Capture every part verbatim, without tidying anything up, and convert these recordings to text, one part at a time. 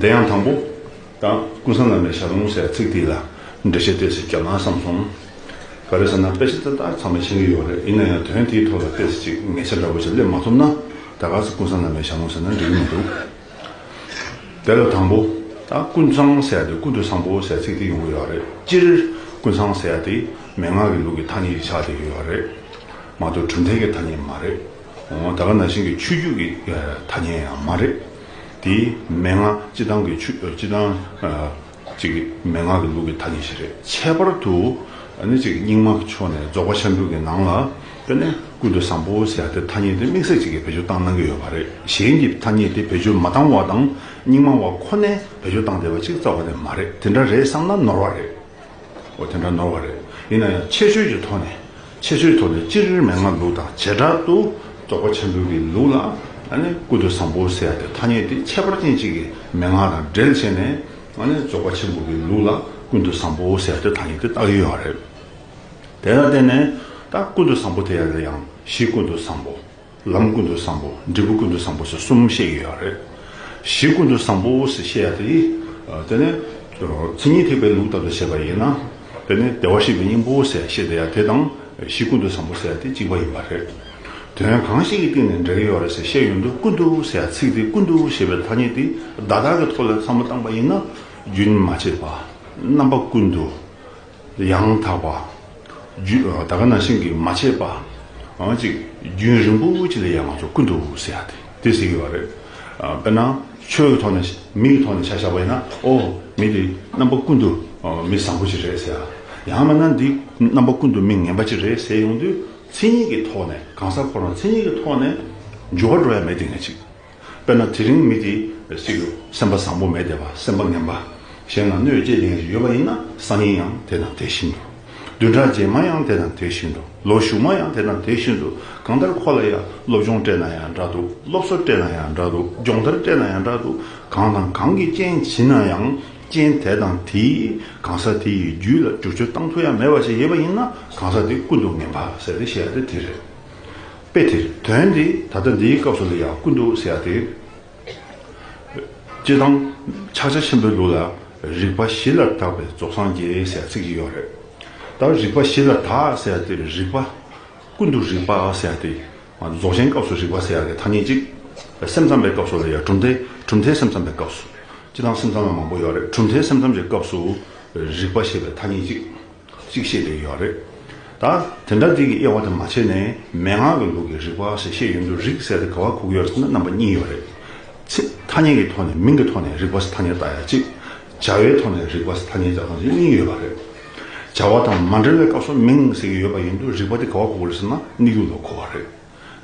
དེ་ཡང་དང་པོ། ད་ཀུན་བཟང་བླ་མའི་ཞལ་ལུང་ཟེར་ཚིག་དེ་ལ་འགྲེལ་བཤད་ཏོག་ཙམ་བརྒྱབ་ན་བསམ་སོང་། ག་རེ་ཟེར་ན་དཔེ་ཆ་དེ་དག་ཚང་མས་མཁྱེན་གྱི་ཡོད་རེད། ཡིན་ན་ཡང་དོན་དེའི་ཐོག་ལ་ཏོག་ཙམ་ཅིག་ངེས་ཆ་འདྲ་པོ་ཞིག་སླེབས་མ་ཐུབ་ན། ད་ག་ས་ཀུན་བཟང་བླ་མའི་ཞལ་ལུང་ཟེར་ན་འགྲིག་གི་མི་འདུག་དེ་ལ་དང་པོ། ད་ཀུན་བཟང་ཟེར་ཡ་དེ་ཀུན་ཏུ་བཟང་པོ་ཟེར་ཚིག་དེ་ཡོང་གི་ཡོད་རེད། སྤྱིར་ཀུན་བཟང་ཟེར་ཡ་དེ་མན་ངག་གི་ལུགས་ཀྱི་ཐ་སྙད་ཅིག་ཆགས་བསྡད་ཀྱི་ཡོད་རེད། མ་གཏོགས་གྲུབ་མཐའི་གི་ཐ་སྙད་མ་རེད། འོ་ད་ག་ནང་བཞིན་གྱི་ཆོས་བརྒྱུད་ཀྱི་ཐ་སྙད་ཡང་མ་རེད། དེ་མན་ངག་སྤྱི་བཏང་གི་ཆོས་སྤྱི་བཏང་ཅིག་གི་མན་ངག་གི་ལུགས་ཀྱི་ཐ་སྙད་ཞིག་རེད། ཁྱད་པར་དུ་ཨ་ནི་ཅིག་རྙིང་མ་གི་ཕྱོགས་ནས་རྫོགས་པ་ཆེན་པོའི་གི་ནང་ལ་དེ་ནས་ཀུན་ཏུ་བཟང་པོ་ཟེར་ཡ་དེ་ཐ་སྙད་དེ་དམིགས་བསལ་ཅིག་གིས་བེད་སྤྱོད་བཏང་གནང་གི་ཡོད་པ་རེད། གཞན་གྱི་ཐ་སྙད་དེ་བེད་སྤྱོད་མ་བཏང་བ་དང་རྙིང་མ་བ་ཁོ་ནས་བེད་སྤྱོད་བཏང་བསྡད་པ་ཅིག་རྩ་བ་ནས་མ་རེད། དེ་འདྲ་རེད་བསམ་ན་ནོར་བ་རེད། འོ་དེ་འདྲ་ནོར་བ་རེད། ཡིན་ན་ཡང་ཁྱད་ཆོས་ཀྱི་ཐོག་ནས་ཁྱད་ཆོས་ཀྱི་ཐོག་ནས་སྤྱིར་མན་ངག་ལུགས་དང་བྱེ་བྲག་ཏུ་རྫོགས་པ་ཆེན་པོའི་གི་ལུགས་ལ་ཨ་ནི་ཀུན་ཏུ་བཟང་པོ་ཟེར་ཡ་དེ་ཐ་སྙད་དེ་ཁྱད་པར་ཅན་གཅིག་གི་མན་ངག་དང་འབྲེལ་བྱས་ནས་ཨ་ནི་རྫོགས་པ་ཆེན་པོའི་གི་ལུགས་ལ་ཀུན་ཏུ་བཟང་པོ་ཟེར་ཡ་དེ་ཐ་སྙད་དེ་བཏགས་ཡོད་རེད། དེ་ལ་བརྟེན་ནས་ད་ཀུན་ཏུ་བཟང་པོ་དེ་ཡང་གཞི་ཀུན་ཏུ་བཟང་པོ། ལམ་ཀུན་ཏུ་བཟང་པོ། འབྲས་བུ་ཀུན་ཏུ་བཟང་པོ་ཟེར་གསུམ་བཤད་ཀྱི་ཡོད་རེད། གཞི་ཀུན་ཏུ་བཟང་པོ་ཟེར་བཤད་ཡ་དེ། དེ་ནས་མཚན་ཉིད་ཐེག་པའི་ལུགས་ལྟར་དུ་བཤད་པ་ཡིན་ན། དེ་ནས་བདེ་བར་གཤེགས་པའི་སྙིང་པོ་ཟེར་བཤད་བསྡད་ཡ་དེ་དང་གཞི་ཀུན་ཏུ་བཟང་པོ་ཟེར་ཡ་དེ་གཅིག་པ་ཡིན་པ་རེད། དོན་གང་ཞིག་གི་སྟེང་ནས་འབྲེལ་གྱི་ཡོད་རེད་ཟེར་བཤད་ཡོང་དུས་ཀུན་ཏུ་ཟེར་ཡ་ཚིག་དེ་ཀུན་ཏུ་ཞེས་པའི་ཐ་སྙད་དེ་བརྡ་དག་གི་ཐོག་ལ་བསམ་བློ་བཏང་པ་ཡིན་ན། རྒྱུན་མ་ཆད་པ། རྣམ་པ་ཀུན་ཏུ། ཡང་དག་པ། རྒྱུ་ད་ག་ནང་བཞིན་གྱི་མ་ཆད་པ། འོ་ཅིག་རྒྱུན་རིང་པོ་ཅིག་ལ་ཡང་ང་ཚོ་ཀུན་ཏུ་ཟེར་ཡ་དེ་དེ་ཟེར་གྱི་ཡོད་རེད། དཔེར་ན་ཆོས་ཀྱི་ཐོག་ནས་མི་ཡི་ཐོག་ནས་ཆ་བཞག་པ་ཡིན་ན། ཨོ་མི་དེ་རྣམ་པ་ཀུན་ཏུ་མི་བཟང་པོ་ཅིག་རེད་ཟེར་ཡ། ཡང་མིན་ན་འདི་རྣམ་པ་ཀུན་ཏུ་མི་ངན་པ་ཅིག་རེད་ཟེར་ཡོང་དུས་མཚན་ཉིད་ཀྱི་ཐོག་ནས་གང་ཟག་ཁོ་རང་མཚན་ཉིད་ཀྱི་ཐོག་ནས་འགྱུར་བ་འགྲོ་ཡ་མེད་དེ་ངས་ཅིག་དཔེར་ན་དེ་རིང་མི་དེ་ཅིག་སེམས་པ་བཟང་པོ་མེད་བསྡད་པ། སེམས་པ་ངན་པ། གཞན་ལ་གནོད་བྱེད་མཁན་ཞིག་ཡོད་པ་ཡིན་ན་སང་ཉིན་ཡང་དེ་དང་དེ་བཞིན་དུ། བདུན་ཕྲག་རྗེས་མ་ཡང་དེ་དང་དེ་བཞིན་དུ། ལོ་གཞུག་མ་ཡང་དེ་དང་དེ་བཞིན་དུ། གང་ལྟར་ཁོ་ལ་ཡང་སློབ་སྦྱོང་སྤྲད་ན་ཡང་འདྲ་འདུག་སློབ་གསོ་སྤྲད་ན་ཡང་འདྲ་འདུག་སྦྱོང་བརྡར་སྤྲད་ན་ཡང་འདྲ་འདུག་གང་དང་གང་གི་རྐྱེན་བྱིན་ན་ཡང་རྐྱེན་དེ་དང་དེའི་གང་ཟག་དེ་ཡི་རྒྱུད་ལ་བསྒྱུར་བཅོས་བཏང་ཐུབ་ཡ་མེད་པ་ཞིག་ཡོད་པ་ཡིན་ན་གང་ཟག་དེ་ཀུན་ཏུ་ངན་པ་ཟེར་ཏེ་བཤད་ཡ་དེ་དེ་རེད། དཔེ་དེ་དོན་དེ་ད་ལྟ་འདིའི་སྐབས་སུ་ལ་ཡང་ཀུན་ཏུ་ཟེར་ཡ་དེ། སྤྱིར་བཏང་ཕྱག་རྒྱ་ཆེན་པོའི་ལུགས་ལ་རིག་པ་གཞི་ལ་དག་པའི་རྫོགས་སངས་རྒྱས་ཟེར་ཚིག་ཅིག་ཡོད་རེད། ད་རིག་པ་གཞི་ལ་དག་ཟེར་ཏེ་རིག་པ། ཀུན་ཏུ་རིག་པ་ཟེར་ཏེ། རྫོགས་ཆེན་སྐབས་སུ་རིག་པ་ཟེར་ཡག་གི་ཐ་སྙད་ཅིག་སེམས་ཙམ་པའི་སྐབས་སུ་ལ་ཡང་གྲུབ་མཐའི་གྲུབ་མཐའི་སེམས་ཙམ་པའི་སྐབས་སུ། སྤྱིར་བཏང་སེམས་ཙམ་ལ་མང་པོ་ཡོད་རེད། གྲུབ་མཐའི་སེམས་ཙམ་གྱི་སྐབས་སུ་རིག་པ་ཞེས་པའི་ཐ་སྙད་ཅིག་གཅིག་བཤད་བསྡད་ཡོད་རེད། ད་དེ་འདྲ་འདི་གི་དབྱེ་བ་དེ་མ་ཕྱེ་ནས་མན་ངག་གི་ལུགས་ཀྱི་རིག་པ་ཞེས་བཤད་ཡོང་དུས་རིག་ཟེར་དེ་ག་བ་གོ་གི་ཡོད་རེད་ཟེར་ན་རྣམ་པ་གཉིས་ཡོད་རེད། ཚིག་ཐ་སྙད་ཀྱི་ཐོག་ནས་མིང་གི་ཐོག་ནས་རིག་པ་ཟེར་ཐ་སྙད་བཏགས་ཡ་གཅིག་བྱ་བའི་ཐོག་ནས་རིག་པ་ཟེར་ཐ་སྙད་བཏགས་སྟངས་ཀྱི་གཉིས་ཡོད་པ་རེད། བྱ་བ་དང་མ་འབྲེལ་བའི་སྐབས་སུ་མིང་ཟེར་གྱི་ཡོད་པ་ཡིན་དུས་རིག་པ་དེ་ག་བ་གོ་དགོས་རེད་ཟེར་ན་གནས་ལུགས་ལ་གོ་བ་རེད།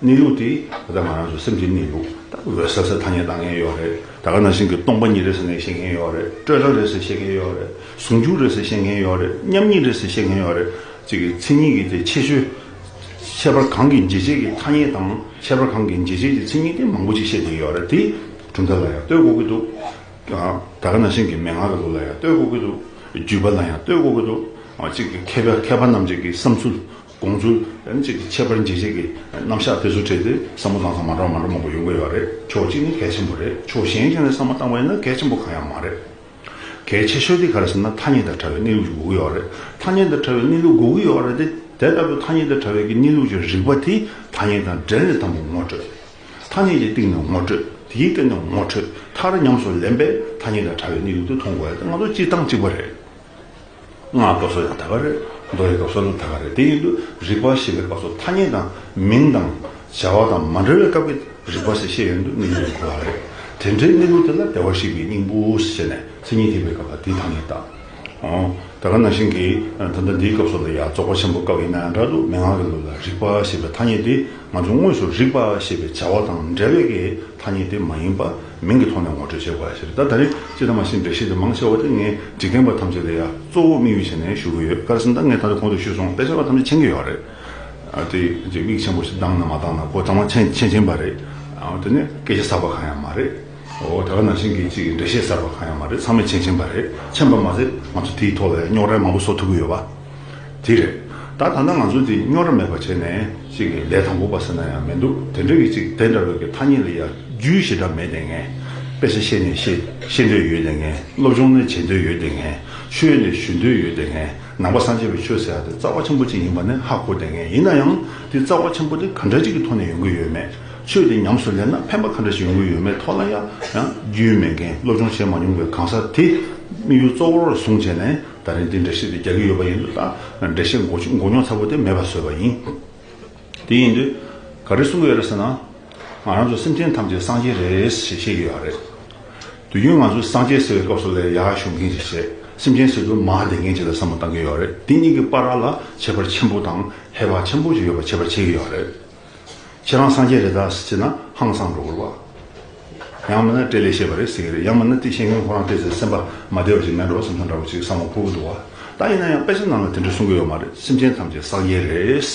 གནས་ལུགས་དེ་ད་ལྟ་ང་རང་ཚོ་སེམས་ཀྱི་གནས་ལུགས་ད་འོད་གསལ་ཟེར་ཐ་སྙད་བཏགས་མཁན་ཡོད་རེད། ད་ག་ནང་བཞིན་གྱི་སྟོང་པ་ཉིད་རེད་ཟེར་ནས་བཤད་མཁན་ཡོད་རེད། སྤྲོས་བྲལ་རེད་ཟེར་བཤད་མཁན་ཡོད་རེད། ཟུང་འཇུག་རེད་ཟེར་བཤད་མཁན་ཡོད་རེད། མཉམ་ཉིད་རེད་ཟེར་བཤད་མཁན་ཡོད་རེད། ཅིག་གི་མཚན་ཉིད་ཀྱི་དེ་ཁྱད་ཆོས། ཁྱད་པར་གང་གི་འབྱེད་བྱེད་ཀྱི་ཐ་སྙད་དང་ཁྱད་པར་གང་གི་འབྱེད་བྱེད་ཀྱི་མཚན་ཉིད་དེ་མང་པོ་ཅིག་བཤད་བསྡད་ཡོད་རེད། དེ་གྲུབ་མཐའ་ལ་ཡང་ལྟོས་དགོས་ཀྱི་འདུག་ད་ག་ནང་བཞིན་གྱི་མན་ངག་གི་ལུགས་ལ་ཡང་ལྟོས་དགོས་ཀྱི་འདུག་བརྒྱུད་པ་ལ་ཡང་ལྟོས་དགོས་ཀྱི་འདུག་གཅིག་གི་མཁས་པ་མཁས་པ་རྣམས་ཀྱི་བསམ་ཚུལ་དགོངས་ཚུལ་ཡང་གཅིག་གི་ཁྱད་པར་འབྱེད་བྱེད་ཀྱི་རྣམ་གཞག་དེ་ཚོ་བྲིས་ཏེ་བསམ་བློ་བཏང་ས་མ་འདྲ་མ་འདྲ་མང་པོ་ཡོང་གི་ཡོད་རེད། ཕྱོགས་གཅིག་ནི་གལ་ཆེན་པོ་རེད། ཕྱོགས་གཞན་ཞིག་ནས་བསམ་བློ་བཏང་བ་ཡིན་ན་གལ་ཆེན་པོ་གང་ཡང་མ་རེད། གལ་ཆེ་ཤོས་དེ་ག་རེ་ཟེར་ན་ཐ་སྙད་དང་བྲལ་བའི་གནས་ལུགས་ཀྱི་དགོས་ཀྱི་ཡོད་རེད། ཐ་སྙད་དང་བྲལ་བའི་གནས་ལུགས་དགོས་ཀྱི་ཡོད་རེད་དེ། དེ་ལྟ་བུའི་ཐ་སྙད་དང་བྲལ་བའི་གི་གནས་ལུགས་ཀྱི་རིག་པ་དེ་ཐ་སྙད་དང་འབྲེལ་ནས་དང་པོ་ངོ་སྤྲོད། ཐ་སྙད་ཀྱི་སྟེང་ནས་ངོ་སྤྲོད། དེའི་སྟེང་ནས་ངོ་འཕྲོད། མཐར་ཉམས་སུ་ལེན་པའི་ཐ་སྙད་དང་བྲལ་བའི་གནས་ལུགས་དེ་མཐོང་དགོས་ཡ་དེ་ང་ཚོ་སྤྱིར་བཏང་གཅིག་པ་རེད། སྔགས་སྐབས་སུ་ཡང་ད་ག་རེད། མདོ་ཡི་སྐབས་སུ་ལ་ད་ག་རེད། དེ་ཡིན་དུས་རིག་པ་ཞེས་པའི་སྐབས་སུ་ཐ་སྙད་དང་མིང་དང་བྱ་བ་དང་མ་འབྲེལ་བའི་སྐབས་ཀྱི་རིག་པ་ཞེས་བཤད་ཡོང་དུས་གནས་ལུགས་གོ་བ་རེད། དེ་འདྲའི་གནས་ལུགས་དེ་ལ་བདེ་བར་གཤེགས་པའི་སྙིང་པོ་ཞེས་ནས་མཚན་ཉིད་ཐེག་པའི་སྐབས་ལ་དེའི་ཐ་སྙད་བཏགས། ཨོ། ད་ག་ནང་བཞིན་གྱི་ད་ལྟ་འདིའི་སྐབས་སུ་ལ་ཡང་རྫོགས་པ་ཆེན་པོའི་སྐབས་ཡིན་ན་ཡང་འདྲ་འདུག་མན་ངག་གི་ལུགས་ལ་རིག་པ་ཞེས་པའི་ཐ་སྙད་དེ་ང་ཚོ་དངོས་སུ་རིག་པ་ཞེས་པའི་བྱ་བ་དང་འབྲེལ་བའི་གི་ཐ་སྙད་དེ་མ་ཡིན་པ་མིང་གི་ཐོག་ནས་ངོ་སྤྲོད་བྱེད་དགོས་ཡ་ཞིག་རེད། ད་ད་རེས་སྤྱིར་བཏང་མ་གཞི་འགྲེལ་བཤད་དེ་མང་ཆེ་བ་དེ་ངས་འབྲི་མཁན་པ་ཐམས་ཅད་ལ་ཡང་གཙོ་བོ་དམིགས་ཡུལ་བྱས་ནས་ཞུ་གི་ཡོད། ག་རེ་ཟེར་ན་ད་ངས་ད་རེས་གོང་དུ་ཞུས་སོང་། དཔེ་ཆ་པ་ཐམས་ཅད་མཁྱེན་གྱི་ཡོད་རེད། ཨ་དེ་ཅིག་མིག་ཆེན་པོ་ཞིག་བཏང་ན་མ་བཏང་ན་ཁོ་ཚང་མ་མཁྱེན་མཁྱེན་མཁྱེན་པ་རེད། ཨ་དེ་ནས་སྐད་ཆ་གསར་པ་གང་ཡང་མ་རེད། འོ་ད་ག་ནང་བཞིན་གྱི་ཅིག་འགྲེལ་བཤད་གསར་པ་གང་ཡང་མ་རེད། ཚང་མས་མཁྱེན་མཁྱེན་པ་རེད། མཁྱེན་པ་མ་ཟད་ང་ཚོ་དེའི་ཐོག་ལ་རྙོག་དྲ་མང་པོ་བཟོ་ཐུབ་ཀྱི་ཡོད་པ། དེ་རེད། ད་ད་ལྟ་ང་ཚོ་དེ་རྙོག་དྲ་མེད་པ་བྱས་ནས་ཅིག་གི་ལས་དང་པོ་པ་ཟེར་ན་ཡང་མི་འདུག་དེ་འདྲ་གི་ཅིག་དེ་འདྲ་བའི་གི་ཐ་སྙད་ལ་ཡང་རྒྱུས་ཞེ་དྲག་མེད་དེ་ངས། དཔེ་ཆ་ཤེས་ནས་ཤེས་ཤེས་འདོད་ཡོད་བསྡད་མཁན། སློབ་སྦྱོང་ནས་བྱེད་འདོད་ཡོད་བསྡད་མཁན། ཆོས་ནས་ཞུ་འདོད་ཡོད་བསྡད་མཁན། ནང་པ་སངས་རྒྱས་པའི་ཆོས་ཟེར་ཡ་དེ་རྩ་བ་ཆེན་པོ་ཅིག་ཡིན་པ་ནི་ཧ་གོ་བསྡད་མཁན། ཡིན་ན་ཡང་དེ་རྩ་བ་ཆེན་པོ་དེ་ག་འདྲ་ཅིག་གི་ཐོག་ནས་ཡོང་གི་ཡོད་མེད། ཆོས་དེ་ཉམས་སུ་ལེན་ན་ཕན་པ་ག་འདྲ་ཞིག་ཡོང་གི་ཡོད་མེད་ཐོག་ལ་ཡང་ཡང་རྒྱུས་མེད་མཁན། སློབ་སྦྱོང་བྱས་མ་མྱོང་བའི་གང་ཟག་དེ་དམིགས་ཡུལ་གཙོ་བོར་བཟུང་བྱས་ནས། ད་རིང་འདི་འགྲེལ་བཤད་དེ་རྒྱག་གི་ཡོད་པ་ཡིན་དུས། ད་འགྲེལ་བཤད་མགོ་མགོ་རྙོག་ཚ་པོ་དེ་མེད་པ་བཟོས་པ་ཡིན། དེ་ཡིན་དུས་ག་རེ་གསུང་གི་ཡོད་རེད་ཟེར་ན། ང་རང་ཚོ་སེམས་ཅན་ཐམས་ཅད་སངས་རྒྱས་རེད་ཞེས་བཤད་ཀྱི་ཡོད་རེད། དུས་རྒྱུན་ང་ཚོས་སངས་རྒྱས་ཟེར་བའི་སྐབས་སུ་ལ་ཡར་ཞུ་མཁན་ཞིག་བྱས། སེམས་ཅན་ཟེར་དུས་མར་བསྡད་མཁན་ཅིག་ལ་བསམ་བློ་བཏང་གི་ཡོད་རེད། དེ་གཉིས་ཀྱི་བར་ལ་ཁྱད་པར་ཆེན་པོ་དང་ཧེ་བག་ཆེན་པོ་ཞིག་ཡོད་པ་ཁྱད་པར་ཕྱེ་གི་ཡོད་རེད། ཁྱེད་རང་སངས་རྒྱས་རེད་ད་ཟེར་ན་ཧང་སངས་འགྲོ་གི་རེད་བ། ཡང་མིན་ན་སྤྲེལ་ལད་བཤད་པ་རེད་ཟེར་གི་རེད། ཡང་མིན་ན་དེ་བཤད་མཁན་ཁོ་རང་ཏོག་ཙམ་སེམས་པ་མ་བདེ་བ་ཞིག་མེད་འགྲོ་བསམ་བསམ་འདྲ་བོ་ཅིག་བསམ་བློ་འཁོར་གི་འདུག་བ། ད་ཡིན་ན་ཡང་དཔེ་ཆ་ནང་ལ་དེ་འདྲ་གསུང་གི་ཡོད་མ་རེད། སེམས་ཅན་ཐམས་ཅད་སངས་རྒྱས་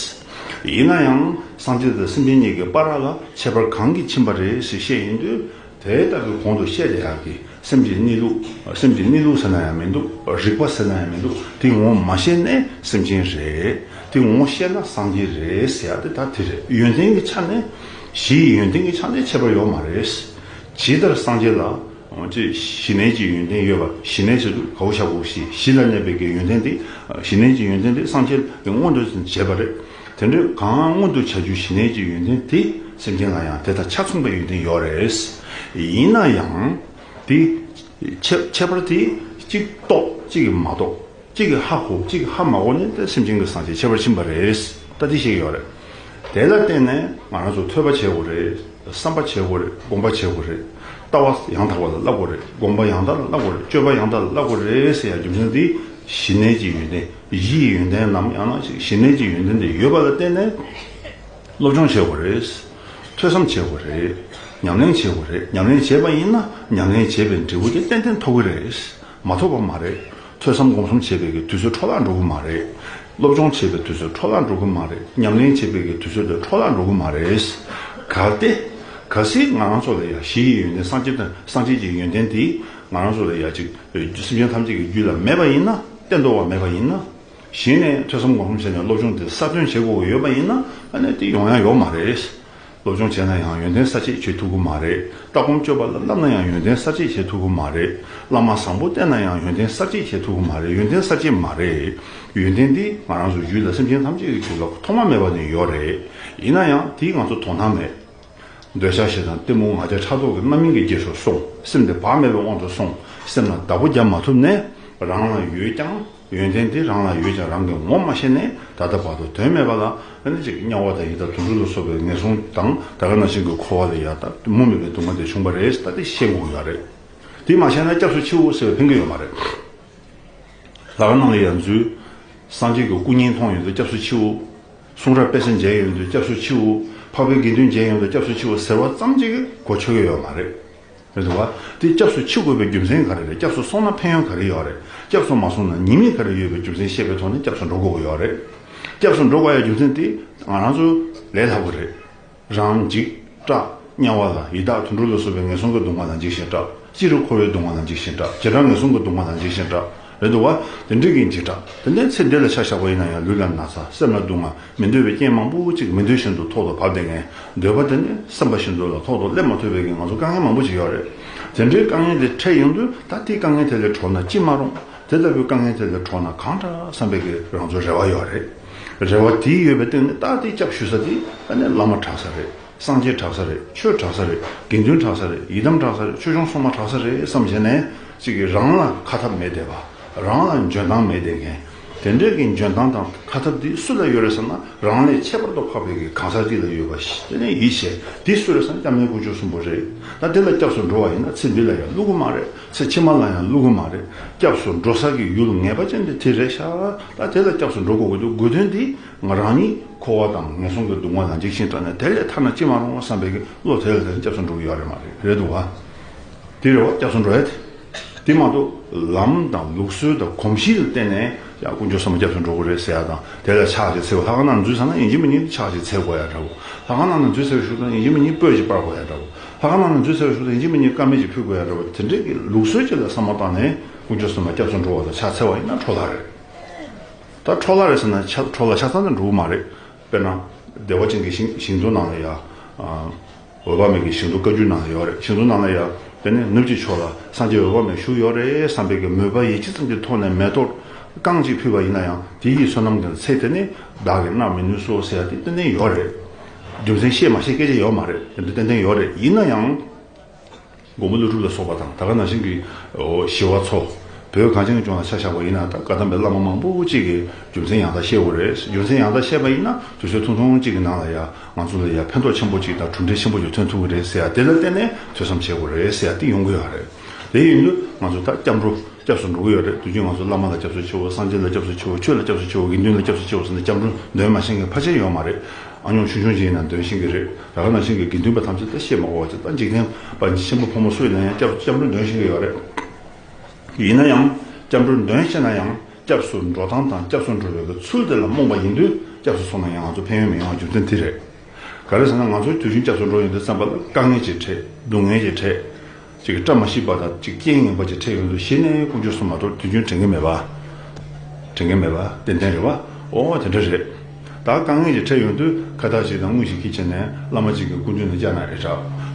རེད། ཡིན་ན་ཡང་སངས་རྒྱས་དང་སེམས་ཅན་གཉིས་ཀྱི་བར་ལ་ཁྱད་པར་གང་གིས་ཕྱིན་པ་རེད་ཞེས་བཤད་ཡོང་དུས། དེ་ལྟ་བུའི་གོང་དུ་བཤད་བསྡད་ཡག་གི་སེམས་ཀྱི་གནས་ལུགས། སེམས་ཀྱི་གནས་ལུགས་ཟེར་ན་ཡང་མི་འདུག་རིག་པ་ཟེར་ན་ཡང་མི་འདུག་དེ་ངོ་མ་ཤེས་ན་སེམས་ཅན་རེད། དེ་ངོ་ཤེས་ན་སངས་རྒྱས་རེད་ཟེར་ཡག་དེ་ད་དེ་རེད། ཡོན་ཏན་གྱི་ཆ་ནས། གཞི་ཡི་ཡོན་ཏན་གྱི་ཆ་ནས་ཁྱད་པར་ཡོད་མ་རེད། ཇི་ལྟར་སངས་རྒྱས་ལ། འོ་ཅེ་གཞི་གནས་ཀྱི་ཡོན་ཏན་ཡོད་པ། གཞི་གནས་ཟེར་དུས་ག་བོ་བཞག་དགོས། གཞི་གཞི་ལ་གནས་པའི་གི་ཡོན་ཏན་དེ། གཞི་གནས་ཀྱི་ཡོན་ཏན་དེ་སངས་རྒྱས་ཀྱིས་མངོན་དུ་བྱས་པ་རེད། དེ་འདྲའི་གང་མངོན་དུ་བྱ་རྒྱུ་གཞི་གནས་ཀྱི་ཡོན་ཏན་དེ་སེམས་ཅན་ལ་ཡང་དེ་དང་ཆ་མཚུངས་པའི་ཡོན་ཏན་ཡོད་རེད། ཡིན་ན་ཡང་དེ་ཁྱད་ཁྱད་པར་དེ་གཅིག་རྟོགས་གཅིག་གིས་མ་རྟོགས། གཅིག་གིས་ཧ་གོ་གཅིག་གིས་ཧ་མ་གོ་ནས་དེ་སེམས་ཅན་གྱི་སངས་རྒྱས་ཁྱད་པར་ཕྱིན་པ་རེད། ད་དེ་ཤེས་ཀྱི་ཡོད་རེད། དེ་ལ་བརྟེན་ནས་ང་རང་ཚོ་ཐོས་པ་བྱེད་དགོས་རེད། བསམ་པ་བྱེད་དགོས་རེད། སྒོམ་པ་བྱེད་དགོས་རེད། ལྟ་བ་ཡང་དག་པ་ལ་བསླབ་དགོས་རེད། སྒོམ་པ་ཡང་དག་ལ་བསླབ་དགོས་རེད། སྤྱོད་པ་ཡང་དག་ལ་བསླབ་དགོས་རེད་ཟེར་ཡ་རྒྱུ་མཚན་དེ་གཞི་གནས་ཀྱི་ཡོན་ཏན། གཞི་ཡི་ཡོན་ཏན་ནམ་ཡང་ན་གཞི་གནས་ཀྱི་ཡོན་ཏན་དེ་ཡོད་པ་ལ་བརྟེན་ནས་སློབ་སྦྱོང་བྱེད་དགོས་རེད། ཐོས་བསམ་བྱེད་དགོས་རེད། ཉམས་ལེན་བྱེད་དགོས་རེད། ཉམས་ལེན་བྱས་པ་ཡིན་ན་ཉམས་ལེན་བྱས་པའི་འབྲས་བུ་དེ་ཏན་ཏན་ཐོབ་ཀྱི་རེད། མ་ཐོབ་པ་མ་རེད། ཐོས་བསམ་སྒོམ་གསུམ་བྱེད་པའི་གི་དུས་ཚོད་འཕྲོ་བརླག་འགྲོ་གི་མ་རེད། སློབ་སྦྱོང་བྱེད་པའི་དུས་ཚོད་འཕྲོ་བརླག་འགྲོ་གི་མ་རེད། ཉམས་ལེན་བྱེད་པའི་གི་དུས་ཚོད་དེ་འཕྲོ་བརླག་འགྲོ་གི་མ་རེད། གལ་ཏེ། གལ་སྲིད་ང་རང་ཚོ་ལ་ཡ་གཞི་ཡི་ཡོན་ཏན་སངས་རྒྱས་དང་སངས་རྒྱས་ཀྱི་ཡོན་ཏན་དེ་ང་རང་ཚོ་ལ་ཡ་ཅིག་སེམས་ཅན་ཐམས་ཅད་ཀྱི་རྒྱུད་ལ་མེད་པ་ཡིན་ན། གཏན་དུ་བ་མེད་པ་ཡིན་ན། གཞི་ནས་ཐོས་བསམ་སྒོམ་གསུམ་བྱས་ནས་སློབ་སྦྱོང་དེ་གསར་ཐོན་བྱེད་དགོས་ཀྱི་ཡོད་པ་ཡིན་ན། ཨ་ནི་དེ་ཡོང་ཡ་ཡོད་མ་རེད། སློབ་སྦྱོང་བྱས་ན་ཡང་ཡོན་ཏན་གསར་བརྗེ་བྱེད་ཐུབ་ཀྱི་མ་རེད། ལྟ་སྒོམ་སྤྱོད་པ་ལ་བསླབ་ན་ཡང་ཡོན་ཏན་གསར་བརྗེ་བྱེད་ཐུབ་ཀྱི་མ་རེད། བླ་མ་བཟང་པོ་བསྟེན་ན་ཡང་ཡོན་ཏན་གསར་བརྗེ་བྱེད་ཐུབ་ཀྱི་མ་རེད། ཡོན་ཏན་གསར་བརྗེ་མ་རེད། ཡོན་ཏན་འདི་ང་རང་ཚོ་རྒྱུད་ལ་སེམས་ཅན་ཐམས་ཅད་ཀྱི་རྒྱུད་ལ་ཐོག་མ་མེད་པ་ནས་ཡོད་རེད། ཡིན་ན་ཡང་དེ་ང་ཚོ་དོ་སྣང་མེད། འདོད་ཆགས་ཞེ་སྡང་གཏི་མུག་ང་རྒྱལ་ཕྲག་དོག་གི་རྣམ་སྨིན་གྱི་རྗེས་སུ་སོང་། སེམས་དེ་བག་མེད་པའི་དབང་དུ་སོང་། སེམས་ལ་བདག་པོ་རྒྱབ་མ་ཐུབ་ནས་རང་ལ་ཡོད་ཀྱང་ཡོན་ཏན་དེ་རང་ལ་ཡོད་ཀྱང་རང་གིས་ངོ་མ་ཤེས་ནས་ད་ལྟ་བར་དུ་དོན་མེད་པ་ལ་ཨ་ནི་ཅིག་དམྱལ་བ་དང་ཡི་དྭགས་དུད་འགྲོ་ལ་སོགས་པའི་ངན་སོང་དང་ད་ག་ནང་བཞིན་གྱི་འཁོར་བ་ལ་ཡ་ད་མུ་མེད་པའི་སྡུག་བསྔལ་དེ་བྱུང་བ་རེད། ད་དེ་ཤེས་དགོས་ཡོད་རེད། དེ་མ་ཤེས་ན་སྐྱབས་སུ་མཆིའོ་ཟེར་བས་ཕན་གྱི་ཡོད་མ་རེད། ལྷ་ཁང་ནང་ལ་ཡར་འཛུལ། སངས་རྒྱས་ཀྱི་སྐུ་བརྙན་མཐོང་ཡོང་དུས་སྐྱབས་སུ་མཆིའོ། གསུང་རབ་དཔེ་ཆ་མཇལ་ཡོང་དུས་སྐྱབས་སུ་མཆིའོ། འཕགས་པའི་དགེ་འདུན་མཇལ་ཡོང་དུས་སྐྱབས་སུ་མཆིའོ་ཟེར་བ་ཙམ་གྱིས་གོ་ཆོད་ཀྱི་ཡོད་མ་རེད། རེད་འདུག་བ། དེ་སྐྱབས་སུ་མཆི་དགོས་པའི་རྒྱུ་མཚན་ག་རེ་རེད། སྐྱབས་སུ་སོང་ན་ཕན་ཡོན་ག་རེ་ཡོད་རེད། སྐྱབས་སུ་མ་སོང་ན་ཉེས་དམིགས་ག་རེ་ཡོད་པའི་རྒྱུ་མཚན་ཤེས་པའི་ཐོག་ནས་སྐྱབས་སུ་འགྲོ་དགོས་ཀྱི་ཡོད་རེད། སྐྱབས་སུ་འགྲོ་དགོས་ཡ་རྒྱུ་མཚན་དེ་ང་རང་ཚོ་ལས་སླ་པོ་རེད། རང་འཇིགས་སྐྲག་དམྱལ་བ་ལ་ཡི་དྭགས་དུད་འགྲོ་ལ་སོགས་པའི་ངན་སོང་གི་སྡུག་བསྔལ་ལ་འཇིགས་ཤིང་སྐྲག་སྤྱིར་འཁོར་བའི་སྡུག་བསྔལ་ལ་འཇིགས་ཤིང་སྐྲག་བྱེ་བྲག་ངན་སོང་གི་སྡུག་བསྔལ་ལ་འཇིགས་ཤིང་སྐྲག་རེད་འདུག་བ། དེ་འདྲའི་གི་འཇིགས་སྐྲག་དེ་འདྲའི་ཚེ་འདི་ལ་ཆ་བཞག་པ་ཡིན་ན་ཡང་ལུས་ལ་ན་ཚ། སེམས་ལ་སྡུག་བསྔལ། མི་འདོད་པའི་རྐྱེན་མང་པོ་ཅིག་མི་འདོད་བཞིན་དུ་ཐོག་ཏུ་བབས་བསྡད་མཁན། འདོད་པ་དེ་ནི་བསམ་པ་བཞིན་དུ་ལ་ཐོག་ཏུ་སླེབས་མ་ཐུབ་པའི་གི་ང་ཚོ་དཀའ་ངལ་མང་པོ་ཅིག་ཡོད་རེད། དེ་འདྲའི་དཀའ་ངལ་དེ་འཕྲད་ཡོང་དུས་ད་དེའི་དཀའ་ངལ་དེ་ལས་གྲོལ་ན་ཅི་མ་རུང་། དེ་ལྟ་བུའི་དཀའ་ངལ་དེ་ལས་གྲོལ་ན་གང་དྲག་བསམ་པའི་གི་རང་ཚོའི་རེ་བ་ཡོད་རེད། རེ་བ་དེ་ཡོད་པའི་སྟེང་ནས་ད་དེ་སྐྱབས་ཞུ་ས་དེ་ཨ་ནི་བླ་མ་དྲག་ས་རེད། སངས་རྒྱས་དྲག་ས་རེད། ཆོས་དྲག་ས་རེད། དགེ་འདུན་དྲག་ས་རེད། ཡི་དམ་དྲག་ས་རེད། ཆོས་སྐྱོང་སྲུང་མ་དྲག་ས་རེད་བསམ་བྱས་ནས་ཅིག་གིས་རང་ལ་ཁ་ཐབས་མེད་བསྡད་པ། རང་ལ་འཇོན་ཐང་མེད་བསྡད་མཁན། དེ་འདྲའི་གི་འཇོན་ཐང་དང་ཁ་ཐབས་དེ་སུ་ལ་ཡོད་རེད་ཟེར་ན། རང་ལས་ཁྱད་པར་དུ་འཕགས་པའི་གི་གང་ཟག་ཅིག་ལ་ཡོད་པ་ཞིག་དེ་ནས་ཡིད་ཆེས། དེ་སུ་རེད་ཟེར་ན་སྐྱབས་གནས་དཀོན་མཆོག་གསུམ་པོ་རེད། ད་དེ་ལ་སྐྱབས་སུ་འགྲོ་བ་ཡིན་ན་ཚེ་འདི་ལ་ཡང་བསླུ་གི་མ་རེད། ཚེ་ཕྱི་མ་ལ་ཡང་བསླུ་གི་མ་རེད། སྐྱབས་སུ་འགྲོ་ས་གི་ཡུལ་ངེས་པ་ཅན་དེ་དེ་རེད་ཤག་ད་དེ་ལ་སྐྱབས་སུ་འགྲོ་དགོས་ཀྱི་འདུག་དགོས་དོན་དེ་ང་རང་ཉིད་འཁོར་བ་དང་ངན་སོང་གི་སྡུག་བསྔལ་ལ་འཇིགས་ཤིང་སྐྲག་ནས་དེ་ལས་ཐར་ན་ཅི་མ་རུང་བསམ་པའི་གི་བློ་དེ་ལ་དེ་ནས་སྐྱབས་སུ་འགྲོ་གི་ཡོད་རེད་མ་རེད། རེད་འདུག་བ། དེ་རེད་བ། སྐྱབས་སུ་འགྲོ་ཡ་དེ། དེ་མ་གཏོགས་ལམ་དང་ལུགས་སྲོལ་དང་གོམས་གཤིས་ལ་བརྟེན་ནས་ཡང་དཀོན་མཆོག་གསུམ་ལ་སྐྱབས་སུ་འགྲོ་དགོས་རེད་ཟེར་ཡ་དང་། དེ་ལ་ཕྱག་ཅིག་འཚལ་དགོས། ལྷ་ཁང་ནང་འཛུལ་ཚར་ན་ཡིན་གཅིག་མིན་གཉིས་ཕྱག་ཅིག་འཚལ་དགོས་ཡ་འདྲ་བོ། ལྷ་ཁང་ནང་ནས་འཛུལ་ཚར་བའི་གཞུག་ལ་ཡིན་གཅིག་མིན་གཉིས་སྤོས་ཅིག་སྤར་དགོས་ཡ་འདྲ་བོ། ལྷ་ཁང་ནང་ནས་འཛུལ་ཚར་བའི་གཞུག་ལ་ཡིན་གཅིག་མིན་གཉིས་དཀར་མེ་ཅིག་ཕུལ་དགོས་ཡ་འདྲ་བོ། དེ་འདྲའི་གི་ལུགས་སྲོལ་ཅིག་ལ་བསམ་བློ་བཏང་ནས་དཀོན་མཆོག་གསུམ་ལ་སྐྱབས་སུ་འགྲོ་བ་དང་ཕྱག་འཚལ་བ་ཡིན་ན་འཕྲོ་བརླག་རེད། ད་འཕྲོ་བརླག་རེད་ཟེར་ན་ཆ་འཕྲོ་བརླག་ཆ་ཚང་དུ་འགྲོ་གི་མ་རེད། དཔེར་ན། བདེ་བ་ཅན་གྱི་ཞིང་ཞིང་དུ་ནང་ལ་ཡ། ཨ། འོད་དཔག་མེད་ཀྱི་ཞིང་དུ་བཀའ་བརྒྱུད་ནང་ལ་ཡོད་རེད། ཞིང་དུ་ནང་ལ་ཡ། དེ་ནས་ནུབ་ཀྱི་ཕྱོགས་ལ་སངས་རྒྱས་འོད་དཔག་མེད་བཞུགས་ཡོད་རེད་བསམ་པའི་གི་མོས་པ་ཡིད་ཆེས་ཙམ་གྱི་ཐོག་ནས་མེ་ཏོག་རྐང་གཅིག་ཕུལ་བ་ཡིན་ན་ཡང་དེ་ཡི་བསོད་ནམས་ཀྱི་ཚད་དེ་ནི་བདག་གིས་བརླག་མི་ནུས་སོ་ཟེར་ཡ་དེ་ཏན་ཏན་ཡོད་རེད། རྒྱུ་མཚན་ཤེས་མ་ཤེས་སྐད་ཆ་ཡོད་མ་རེད། དེ་འདྲ་ཏན་ཏན་ཡོད་རེད། ཡིན་ན་ཡང་། མགོན་པོ་ཀླུ་སྒྲུབ་ལ་སོགས་པ་དང་ད་ག་ནང་བཞིན་གྱི་ཞི་བ་འཚོ། བོད་གངས་ཅན་གྱི་ལྗོངས་ལ་ཆ་བཞག་པ་ཡིན་ན་ད་བཀའ་གདམས་པའི་བླ་མ་མང་པོ་ཅིག་གིས་རྒྱུ་མཚན་ཡང་དག་བཤད་དགོས་རེད། རྒྱུ་མཚན་ཡང་དག་བཤད་པ་ཡིན་ན་དུས་ཚོད་ཐུང་ཐུང་ཅིག་གི་ནང་ལ་ཡ་ང་ཚོ་ལ་ཡ་ཕན་ཐོགས་ཆེན་པོ་ཅིག་དང་གྲུབ་འབྲས་ཆེན་པོ་ཅིག་ཐོན་ཐུབ་ཀྱི་རེད་ཟེར་ཡ་དེ་ལ་བརྟེན་ནས་ཐོས་བསམ་བྱེད་དགོས་རེད་ཟེར་ཡ་དེ་ཡོང་གི་ཡོད་རེད། དེ་ཡིན་དུས་ང་ཚོ་ད་སྐྱབས་འགྲོ་སྐྱབས་སུ་འགྲོ་གི་ཡོད་རེད། དུས་རྒྱུན་ང་ཚོ་བླ་མ་ལ་སྐྱབས་སུ་མཆིའོ། སངས་རྒྱས་ལ་སྐྱབས་སུ་མཆིའོ། ཆོས་ལ་སྐྱབས་སུ་མཆིའོ། དགེ་འདུན་ལ་སྐྱབས་སུ་མཆིའོ་ཟེར་ནས་སྐྱབས་འགྲོ་འདོན་མ་ཤེས་མཁན་ཕལ་ཆེར་ཡོད་མ་རེད། ཨ་ཉོག་ཆུང་ཆུང་ཅིག་ཡིན་ན་འདོན་ཤེས་ཀྱི་རེད། ད་ག་ནང་བཞིན་གྱི་དགེ་འདུན་པ་ཐམས་ཅད་ད་བཤད་མ་དགོས་པ་ཅིག་ད་འཇིག་རྟེན་པ་ཆེན་པོ་ཕོ་མོ་སུ་ཡིན་ན་ཡང་སྐྱབས་སྐྱབས་འགྲོ་འདོན་ཤེས་ཀྱི་ཡོད་རེད། ཡིན་ན་ཡང་སྐྱབས་འགྲོ་འདོན་ཤེས་ན་ཡང་སྐྱབས་སུ་འགྲོ་སྟངས་དང་སྐྱབས་སུ་འགྲོ་བའི་ཚུལ་དེ་ལ་རྨོངས་པ་ཡིན་དུས་སྐྱབས་སུ་སོང་ན་ཡང་ང་ཚོ་ཕན་ཡོན་མི་ཡོང་བ་རྒྱུ་མཚན་དེ་རེད། ག་རེ་ཟེར་ན་ང་ཚོའི་དུས་རྒྱུན་སྐྱབས་སུ་འགྲོ་ཡོང་དུས་བསམ་པ་ལ་དཀའ་ངལ་ཅིག་འཕྲད། སྡུག་བསྔལ་ཅིག་འཕྲད། ཅིག་བཀྲ་མ་ཤིས་པ་དང་ཅིག་རྐྱེན་ངན་པ་ཅིག་འཕྲད་ཡོང་དུས་གཞི་ནས་དཀོན་མཆོག་གསུམ་མ་གཏོགས་དུས་རྒྱུན་དྲན་གྱི་མེད་པ། དྲན་གྱི་མེད་པ་ཏན་ཏན་རེད་བ། ཨོ་དེ་འདྲ་རེད། ད་དཀའ་ངལ་ཅིག་འཕྲད་ཡོང་དུས་ཁ་བཏགས་ཅིག་དང་དངུལ་ཞིག་འཁྱེར་བྱས་ནས་བླ་མ་ཅིག་གི་སྐུ་མདུན་ལ་བཅར་ན་ཨེ་དྲག་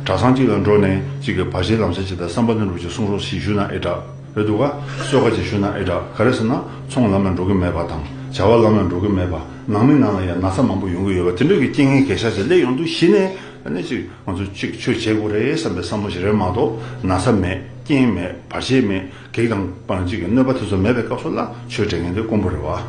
གྲྭ་ཚང་ཅིག་ལ་འགྲོ་ནས་ཅིག་གི་བར་ཆད་ལམ་སེལ་ཅིག་དང་བསམ་པ་རྣོན་པོ་ཅིག་གསུང་རོགས་ཞེས་ཞུས་ན་ཨེ་དྲག་རེད་འདུག་ག་གསོལ་ཁ་ཅིག་ཞུས་ན་ཨེ་དྲག་ག་རེ་ཟེར་ན་ཚོང་ལམ་ལ་འགྲོ་གི་མེད་པ་དང་བྱ་བ་ལམ་ལ་འགྲོ་གི་མེད་པ། ནང་མི་ནང་ལ་ཡང་ན་ཚ་མང་པོ་ཡོང་གི་ཡོད་པ་དེ་འདྲ་གི་རྐྱེན་ངན་གེ་ཤ་ཅིག་སླེབས་ཡོང་དུས་གཞི་ནས་ཨ་ནི་ཅིག་ང་ཚོ་ཅིག་ཆོས་བྱེད་དགོས་རེད་བསམ་པའི་བསམ་བློ་ཞིག་རེད་མ་གཏོགས་ན་ཚ་མེད། རྐྱེན་མེད། བར་ཆད་མེད། གེགས་དང་བར་ཆད་ཀྱི་གནོད་པ་དེ་ཚོ་མེད་པའི་སྐབས་སུ་ལ་ཆོས་དྲན་མཁན་དེ་དཀོན་པོ་རེད་བ།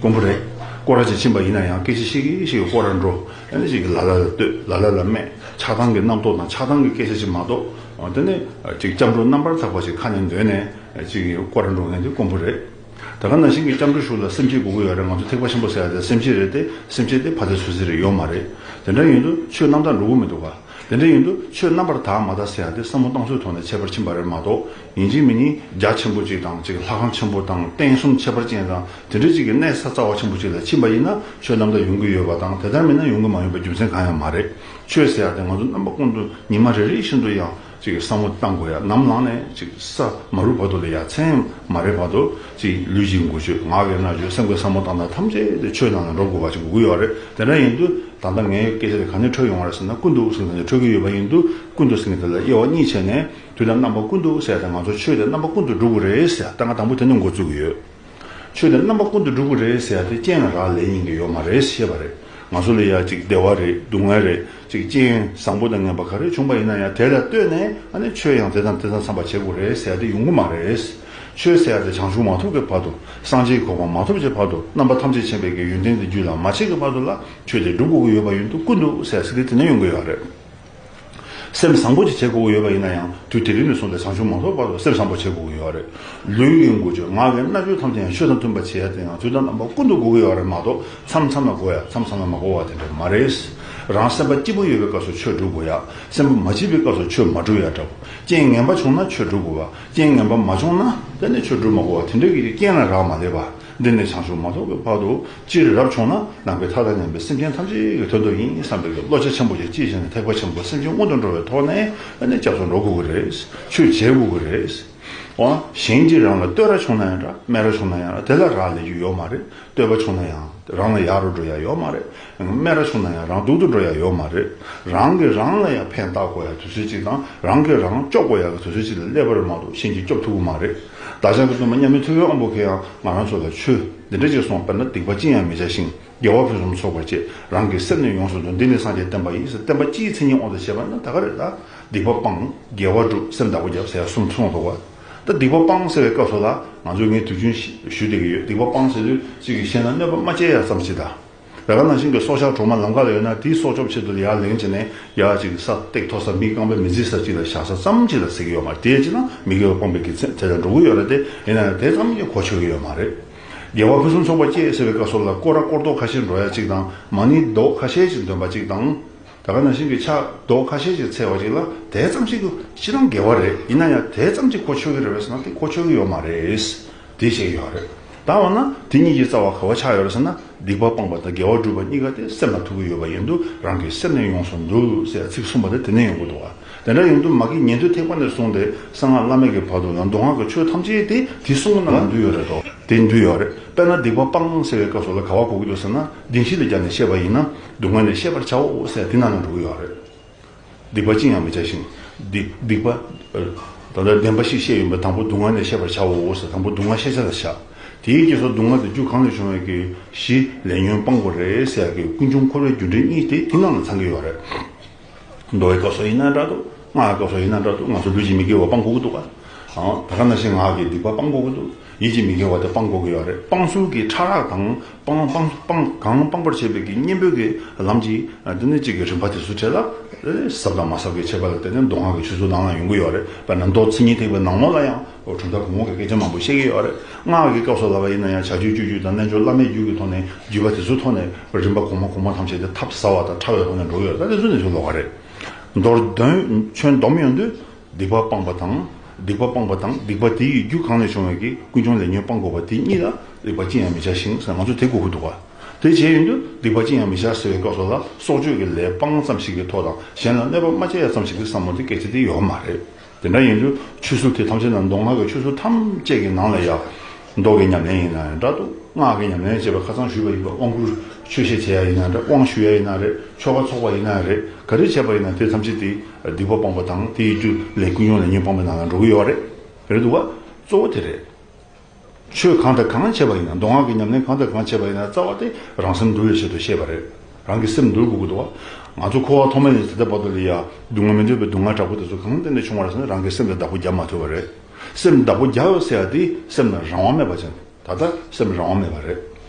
དཀོན་པོ་རེད། སྐོར་ར་ཅིག་ཕྱིན་པ་ཡིན་ན་ཡང་སྐད་ཆ་བཤད་ཀྱི་བཤད་ཀྱི་སྐོར་ར་འགྲོ། ཨ་ནི་ཅིག་ལ་ལ་ལ་ལྟོས། ལ་ལ་ལ་སྨད། ཆགས་སྡང་གི་རྣམ་རྟོག་དང་ཆགས་སྡང་གི་སྐད་ཆ་ཅིག་མ་གཏོགས། དེ་ནས་ཅིག་སྐྱབས་འགྲོ་རྣམ་པར་དག་པ་ཞིག་ཁ་ནས་འདོན་ནས་ཅིག་སྐོར་ར་འགྲོ་མཁན་དེ་དཀོན་པོ་རེད། ད་ག་ནང་བཞིན་གྱི་སྐྱབས་འགྲོ་ཞུ་ལ་སེམས་བསྐྱེད་དགོས་ཀྱི་ཡོད་རེད། ང་ཚོ་ཐེག་པ་ཆེན་པོ་ཟེར་ཡ་དེ་སེམས་བསྐྱེད་རེད་དེ། སེམས་བསྐྱེད་དེ་ཕར་ཚད་ཚུར་ཚད་རེད་ཡོད་མ་རེད། དེ་འདྲ་ཡིན་དུས་ཆོས་རྣམ་དག་འགྲོ་གི་མི་འདུག་ག་དེ་འདྲ་ཡིན་དུས་ཆོས་རྣམ་པར་དག་མ་དག་ཟེར་ཡ་དེ་བསམ་བློ་བཏང་ཚུལ་ཐོག་ནས་ཁྱད་པར་ཕྱིན་པ་རེད་མ་གཏོགས། ཡིན་གཅིག་མིན་གཉིས་རྒྱ་ཆེན་པོ་གཅིག་དང་གཅིག་ལྷ་ཁང་ཆེན་པོ་དང་རྟེན་གསུམ་ཁྱད་པར་ཅན་དང་དེ་འདྲ་གཅིག་གི་གནས་ས་རྩ་བ་ཆེན་པོ་གཅིག་ལ་ཕྱིན་པ་ཡིན་ན་ཆོས་རྣམ་དག་ཡོང་གི་ཡོད་པ་དང་དེ་ལྟར་མིན་ན་ཡོང་གི་མ་ཡོང་པའི་རྒྱུ་མཚན་གང་ཡང་མ་རེད། ཆོས་ཟེར་ཡ་དེ་ང་ཚོ་རྣམ་པ་ཀུན་ཏུ་ཉི་མ་རེ་རེ་བཞིན་དུ་ཡང་ཅིག་བསམ་བློ་བཏང་དགོས་ཡ། ནམ་ལངས་ནས་ཅིག་ས་མ་རུབ་བར་དུ་ལ་ཡ་མཚན་མ་རེག་བར་དུ་ཅིག་ལུས་ཀྱི་འགུལ་སྐྱོད། ངག་གི་སྨྲ་བརྗོད། སེམས་ཀྱི་བསམ་བློ་བཏང་སྟངས་ཐམས་ཅད་དེ་ཆོས་ནང་ལ་འགྲོ་དགོས་པ་ཅིག་དགོས་ཀྱི་ཡོད་རེད། དེ་འདྲ་ཡིན་དུས་ད་ལྟ་ངའི་སྐད་ཆ་དེ་ག་ནས་འཕྲོས་ཡོང་བ་རེད་ཟེར་ན་ཀུན་ཏུ་ཟེར་ནས་འཕྲོས་ཀྱི་ཡོད་པ་ཡིན་དུས་ཀུན་ཏུ་ཟེར་མཁན་དེ་ལ་དབྱེ་བ་གཉིས་ཕྱེ་ནས་དུས་དང་རྣམ་པ་ཀུན་ཏུ་ཟེར་ཡ་དེ་ང་ཚོ་ཆོས་དེ་རྣམ་པ་ཀུན་ཏུ་སྒྲུབ་དགོས་རེད་ཟེར་ཡ་ད་ང་དང་པོ་དེ་ནས་འགོ་བཙུགས་ཀྱི་ཡོད། ཆོས་དེ་རྣམ་པ་ཀུན་ཏུ་སྒྲུབ་དགོས་རེད་ཟེར་ཡ་དེ་རྐྱེན་ལ་རག་ལས་ཡིན་གྱི་ཡོད་མ་རེད་ཞེས་པ་རེད། ང་ཚོ་ལ་ཡ་ཅིག་བདེ་བ་རེད། སྡུག་བསྔལ་རེད། ཅིག་རྐྱེན་བཟང་པོ་དང་ངན་པ་ག་རེ་བྱུང་པ་ཡིན་ན་ཡང་དེ་ལ་ལྟོས་ནས་ཨ་ནི་ཆོས་ཡང་དེ་དང་དེ་དང་འཚམས་པ་བྱེད་དགོས་རེད་ཟེར་ཡ་དེ་ཡོང་གི་མ་རེད། ཆོས་ཟེར་ཡ་དེ་བྱང་ཆུབ་མ་ཐོབ་ཀྱི་བར་དུ་སངས་རྒྱས་ཀྱི་གོ་འཕང་མ་ཐོབ་ཀྱི་བར་དུ་རྣམ་པ་ཐམས་ཅད་མཁྱེན་པའི་གི་ཡོན་ཏན་དེ་རྒྱུད་ལ་མ་སྐྱེས་ཀྱི་བར་དུ་ལ་ཆོས་དེ་སྒྲུབ་དགོས་ཀྱི་ཡོད་པ་ཡིན་དུས་ཀུན་ཏུ་ཟེར་ཡ་ཟེར་གི་དེ་ནས་ཡོང་གི་ཡོད་རེད། སེམས་བཟང་པོ་ཅིག་བྱེད་དགོས་ཀྱི་ཡོད་པ་ཡིན་ན་ཡང་དུས་དེ་རིང་ནས་བཟུང་སྟེ་བྱང་ཆུབ་མ་ཐོབ་བར་དུ་སེམས་བཟང་པོ་བྱེད་དགོས་ཀྱི་ཡོད་རེད། ལུས་ཀྱི་འགུལ་སྐྱོད། ངག་གི་སྨྲ་བརྗོད་ཐམས་ཅད་ཡང་ཆོས་དང་མཐུན་པ་བྱེད་ཡ་དེ་ཡང་དུས་དང་རྣམ་པ་ཀུན་ཏུ་དགོས་ཀྱི་ཡོད་རེད་མ་གཏོགས་མཚམས་མཚམས་ལ་དགོས་ཡ་མཚམས་མཚམས་ལ་མ་དགོས་པ་དེ་འདྲ་མ་རེད། རང་སེམས་པ་སྐྱིད་པོ་ཡོད་པའི་སྐབས་སུ་ཆོས་སྒྲུབ་དགོས་ཡ། སེམས་པ་མ་སྐྱིད་པའི་སྐབས་སུ་ཆོས་མ་སྒྲུབ་ཡ་འདྲ་བོ། རྐྱེན་ངན་པ་བྱུང་ན་ཆོས་སྒྲུབ་དགོས་པ། རྐྱེན་ངན་པ་མ་བྱུང་ན་དེ་ནས་ཆོས་སྒྲུབ་མ་དགོས་པ་དེ་འདྲ་གི་རྐྱེན་ལ་རག་མ་ལས་པ། འདི་ནས་བྱང་ཆུབ་མ་ཐོབ་པའི་བར་དུ་སྤྱིར་རབ་བྱུང་ན་ནང་པའི་མཐའ་དང་མཉམ་པའི་སེམས་ཅན་ཐམས་ཅད་ཀྱི་དོན་དུ་ཡིན་བསམ་པའི་བློ་རྒྱ་ཆེན་པོ་ཞིག་སྐྱེས་བྱས་ནས་ཐེག་པ་ཆེན་པོ་སེམས་ཅན་མངོན་དུ་འགྲོ་བའི་ཐོག་ནས་ཨ་ནི་སྐྱབས་སུ་འགྲོ་དགོས་ཀྱི་རེད། ཆོས་བྱེད་དགོས་ཀྱི་རེད། འོ། གཞན་གྱིས་རང་ལ་བསྟོད་ར་བྱུང་ན་ཡང་འདྲ། སྨད་ར་བྱུང་ན་ཡང་འདྲ། དེ་ལ་རག་ལས་རྒྱུ་ཡོད་མ་རེད། བསྟོད་པ་བྱུང་ན་ཡང་རང་ལ་ཡག་རུ་འགྲོ་ཡ་ཡོད་མ་རེད། སྨད་ར་བྱུང་ན་ཡང་རང་སྡུག་ཏུ་འགྲོ་ཡ་ཡོད་མ་རེད། རང་གིས་རང་ལ་ཡང་ཕན་བཏགས་དགོས་ཡ་དུས་ཚོད་ཅིག་དང་རང་གིས་རང་སྐྱོབ་དགོས་ཡ་གི་དུས་ཚོད་ཅིག་ལ་སླེབས་པ་རེད་མ་གཏོགས་གཞན་གྱིས་སྐྱོབ་ཐུབ་ཀྱི་མ་རེད། བདག་ཅག་གི་སྟོན་པ་མཉམ་མེད་ཐུབ་པའི་དབང་པོ་གིས་ཡང་ང་རང་ཚོ་ལ་ཆོས་འདི་འདྲ་ཅིག་གསུངས། དཔེར་ན་སྡིག་པ་ཅི་ཡང་མི་བྱ་ཞིང་། དགེ་བ་ཕུན་སུམ་ཚོགས་པར་སྤྱད། རང་གི་སེམས་ནི་ཡོངས་སུ་འདུལ། འདི་ནི་སངས་རྒྱས་བསྟན་པ་ཡིན་ཟེར། བསྟན་པ་སྤྱིའི་མཚན་ཉིད་དབང་དུ་བྱས་པ་ན་ད་ག་རེད། ད་སྡིག་པ་སྤང་། དགེ་བ་སྒྲུབ། སེམས་དག་པོ་རྒྱབ་ཟེར་ཡ་གསུམ་གསུངས་འདུག་བ། ད་སྡིག་པ་སྤང་ཟེར་བའི་སྐབས་སུ་ལ་ང་ཚོས་ངས་དུས་རྒྱུན་ཞུ་བསྡད་ཀྱི་ཡོད། སྡིག་པ་སྤང་ཟེར་དུས་གཅིག་གིས་བཤད་ན་གནོད་པ་མ་སྐྱེལ་ཡ་ཙམ་ཞིག་དང་། ད་ག་ནང་བཞིན་གྱི་སྲོག་ཆགས་གྲོག་མ་ལམ་ཁ་ལ་ཡོད་ན་དེའི་སྲོག་སྐྱོབ་ཆེད་དུ་ཡར་ལེན་བྱས་ནས་ཡར་ཅིག་ས་སྟེགས་མཐོ་ས་མི་རྐང་པས་མི་འཛེག་ས་ཅིག་ལ་བཞག་ས་ཙམ་ཅིག་ལ་ཟེར་གྱི་ཡོད་མ་རེད། དེ་ཡིན་ན་མི་དགེ་བ་སྤོང་བའི་གི་ཚད་དེ་ལ་འགྲོ་གི་ཡོད་རེད་དེ། ཡིན་ན་ཡང་དེ་ཙམ་གྱིས་གོ་ཆོད་ཀྱི་ཡོད་མ་རེད། དགེ་བ་ཕུན་སུམ་ཚོགས་པར་སྤྱད་ཟེར་བའི་སྐབས་སུ་ལ་སྐོར་ར་སྐོར་རྡོག་ཁ་ཤས་འགྲོ་ཡ་ཅིག་དང་མ་ཎི་རྡོག་ཁ་ཤས་ཅིག་འདོན་པ་ཅིག་དང་། ད་ག་ནང་བཞིན་གྱི་ཕྱག་རྡོག་ཁ་ཤས་ཅིག་འཚལ་བ་ཅིག་ལ་དེ་ཙམ་ཞིག་གི་ཕྱིར་རང་དགེ་བ་རེད། ཡིན་ན་ཡང་དེ་ཙམ་ཅིག་གོ་ཆོད་ཀྱི་རེད་པས་ཟེར་ན་དེ་གོ་ཆོད་ཀྱི་ཡོད་མ་རེད། དེ་བཤད་ཀྱི་ཡོད་རེད། ད་འོ་ན་དེ་གཉིས་ཀྱི་རྩ་བ་ག་བ་ཆགས་ཡོད་རེད་ཟེར་ན་སྡིག་པ་སྤངས་པ་དང་དགེ་བ་བསྒྲུབས་པ་གཉིས་ཀ་དེ་སེམས་ལ་ཐུག་གི་ཡོད་པ་ཡིན་དུས་རང་གི་སེམས་ནི་ཡོངས་སུ་འདུལ་ཟེར་ཚིག་གསུངས་པ་དེ་དེ་ནས་ཡོང་གི་འདུག་བ། དེ་འདྲ་ཡིན་དུས་མ་གི་ཉན་ཐོས་ཐེག་པ་ནས་བཟུང་སྟེ་གསང་སྔགས་བླ་མེད་ཀྱི་བར་དུ་ལ་མདོ་སྔགས་ཀྱི་ཆོས་ཐམས་ཅད་དེ་དེ་གསུངས་ན་ལ་འདུས་ཡོད་རེད་དོ། དེ་འདུས་ཡོད་རེད། དཔེར་ན་སྡིག་པ་སྤང་ཟེར་བའི་སྐབས་སུ་ལ་ག་བ་གོ་གི་འདུག་ཟེར་ན་བདེན་བཞི་ལ་སྦྱར་ནས་བཤད་པ་ཡིན་ན་སྡུག་བསྔལ་ནི་ཤེས་པར་བྱའོ་ཟེར་དེ་ནང་ལ་འགྲོ་གི་ཡོད་རེད། སྡིག་པ་ཅི་ཡང་མི་བྱ་ཞིང་ སྡིག་སྡིག་པ། ད་ལྟ་བདེན་པ་བཞི་བཤད་ཡོད་པ་དང་པོ་སྡུག་བསྔལ་ནས་བཤད་པར་བྱའོ་ཟེར། དང་པོ་སྡུག་བསྔལ་བཤད་བྱ་ལ་བཞག་དེའི་རྗེས་སུ་སྡུག་བསྔལ་དེ་རྒྱུ་གང་ལས་བྱུང་བའི་གི་གཞི་ལས་ཉོན་སྤང་དགོས་རེད་ཟེར་ཡ་གི་ཀུན་འབྱུང་འཁོར་བའི་རྒྱུ་འབྲས་གཉིས་དེ་དེ་ནང་ལ་ཚང་གི་ཡོད་རེད། མདོ་བའི་སྐབས་སུ་ཡིན་ན་འདྲ་འདུག་སྔགས་ཀྱི་སྐབས་སུ་ཡིན་ན་འདྲ་འདུག་ང་ཚོ་ལུས་ཀྱི་མི་དགེ་བ་སྤང་དགོས་ཀྱི་འདུག་ག་ཨང་། ད་ག་ནང་བཞིན་ངག་གི་སྡིག་པ་སྤང་དགོས་ཀྱི་འདུག་ཡིད་ཀྱི་མི་དགེ་བ་དེ་སྤང་དགོས་ཀྱི་ཡོད་རེད། སྤང་ཚུལ་གྱི་ཕྲ་རགས་དང་སྤང་སྤང་སྤང་གང་སྤང་བར་བྱེད་པའི་གི་གཉེན་པོའི་གི་ལམ་གྱི་འདི་ནི་གཅིག་གི་རིམ་པ་དེ་ཚོ་གྲས་ལ་ཟབ་དང་མ་ཟབ་ཀྱི་ཁྱད་པར་ལ་བརྟེན་ནས་མདོ་སྔགས་ཀྱི་ཆོས་ཚུལ་ནང་ལ་ཡོང་གི་ཡོད་རེད། དཔེར་ན་མདོ་མཚན་ཉིད་ཐེག་པའི་ནང་ལོགས་ལ་ཡང་གྲུབ་མཐའ་གོང་འོག་གི་སྐད་ཆ་མང་པོ་བཤད་ཀྱི་ཡོད་རེད། སྔགས་ཀྱི་སྐབས་སུ་ལབ་པ་ཡིན་ན་ཡང་བྱ་སྤྱོད་སྤྱོད་རྒྱུད་དང་རྣལ་འབྱོར་བླ་མེད་རྒྱུད་ཀྱི་ཐོག་ནས་བརྒྱུད་པ་དེ་ཚོའི་ཐོག་ནས་རིམ་པ་གོང་མ་གོང་མ་ཐམས་ཅད་དེ་ཐབས་ཟབ་པ་དང་ཕྲ་བའི་ཐོག་ནས་འགྲོ་གི་ཡོད་རེད། ད་དེ་ཚོ་ནས་ཚུར་ལོག་པ་རེད། མདོར་དོན་ཁྱོན་བསྡོམས་ཡོང་དུས། སྡིག་པ་སྤངས་པ་དང་། སྡིག་པ་སྤངས་པ་དང་སྡིག་པ་དེ་ཡི་རྒྱུ་གང་ལས་བྱུང་བའི་གི་ཀུན་འབྱུང་ལས་ཉོན་སྤང་དགོས་པ་དེ་གཉིས་ལ་སྡིག་པ་ཅི་ཡང་མི་བྱ་ཞིང་ཟེར་ང་ཚོ་དེ་གོ་གི་འདུག་ག་དེ་བྱས་ཡོང་དུས་སྡིག་པ་ཅི་ཡང་མི་བྱ་ཟེར་བའི་སྐབས་སུ་ལ་སྲོག་གཅོད་ཀྱི་ལས་སྤངས་ཙམ་ཞིག་གི་ཐོག་དང་གཞན་ལ་གནོད་པ་མ་བྱས་ཡ་ཙམ་ཞིག་གི་བསམ་བློ་དེ་སྐད་ཆ་དེ་ཡོད་མ་རེད། དེ་འདྲ་ཡིན་དུས་ཆོས་ཚུལ་དེ་ཐམས་ཅད་ནང་མདོ་སྔགས་ཀྱི་ཆོས་ཚུལ་ཐམས་ཅད་ཀྱི་ནང་ལ་ཡང་མདོ་གི་ཉམས་ལེན་ཡིན་ན་ཡང་འདྲ་འདུག་སྔགས་ཀྱི་ཉམས་ལེན་བྱེད་པ་ཁ་སང་ཞུས་པ་ཡིན་པ་དབང་བསྐུར་ཆོས་བཤད་བྱེད་ཡ་ཡིན་ན་འདྲ་དབང་ཞུ་ཡ་ཡིན་ན་རེད། ཆོ་ག་ཚོགས་པ་ཡིན་ན་རེད། ག་རེ་བྱས་པ་ཡིན་ན་དེ་ཐམས་ཅད་དེ་སྡིག་པ་སྤངས་པ་དང་དེ་ཡི་རྒྱུ་ལས་ཀུན་འབྱུང་ལས་ཉོན་སྤངས་པའི་ནང་ལ་འགྲོ་གི་ཡོད་རེད། རེད་འདུག་བ། གཙོ་བོ་དེ་རེད། ཆོས་གང་དང་གང་བྱས་པ་ཡིན་ན་མདོ་སྔགས་ཀྱི་ཉམས་ལེན་གང་དང་གང་བྱས་པ་ཡིན་ན་རྩ་བ་དེ་རང་སེམས་འདུལ་བའི་ཆེད་དུ་བཤད་པ་རེད། རང་གི་སེམས་འདུལ་དགོས་ཀྱི་འདུག་བ། ང་ཚོ་འཁོར་བ་ཐོག་མེད་ནས་ད་ལྟ་བར་དུ་ལ་ཡ་སྡུག་བསྔལ་མི་འདོད་པའི་སྡུག་བསྔལ་དྲག་པོ་དེ་ཚོ་གང་སྟེང་ནས་བྱུང་བ་རེད་ཟེར་ན་རང་གི་སེམས་ལ་བདག་པོ་རྒྱབ་མ་ཐུབ་པ་རེད། སེམས་བདག་པོ་རྒྱབ་ཡོད་ཟེར་ཡ་དེ་སེམས་ལ་རང་དབང་མེད་པ་ཅན། ད་ལྟ་སེམས་རང་དབང་མེད་པ་རེད།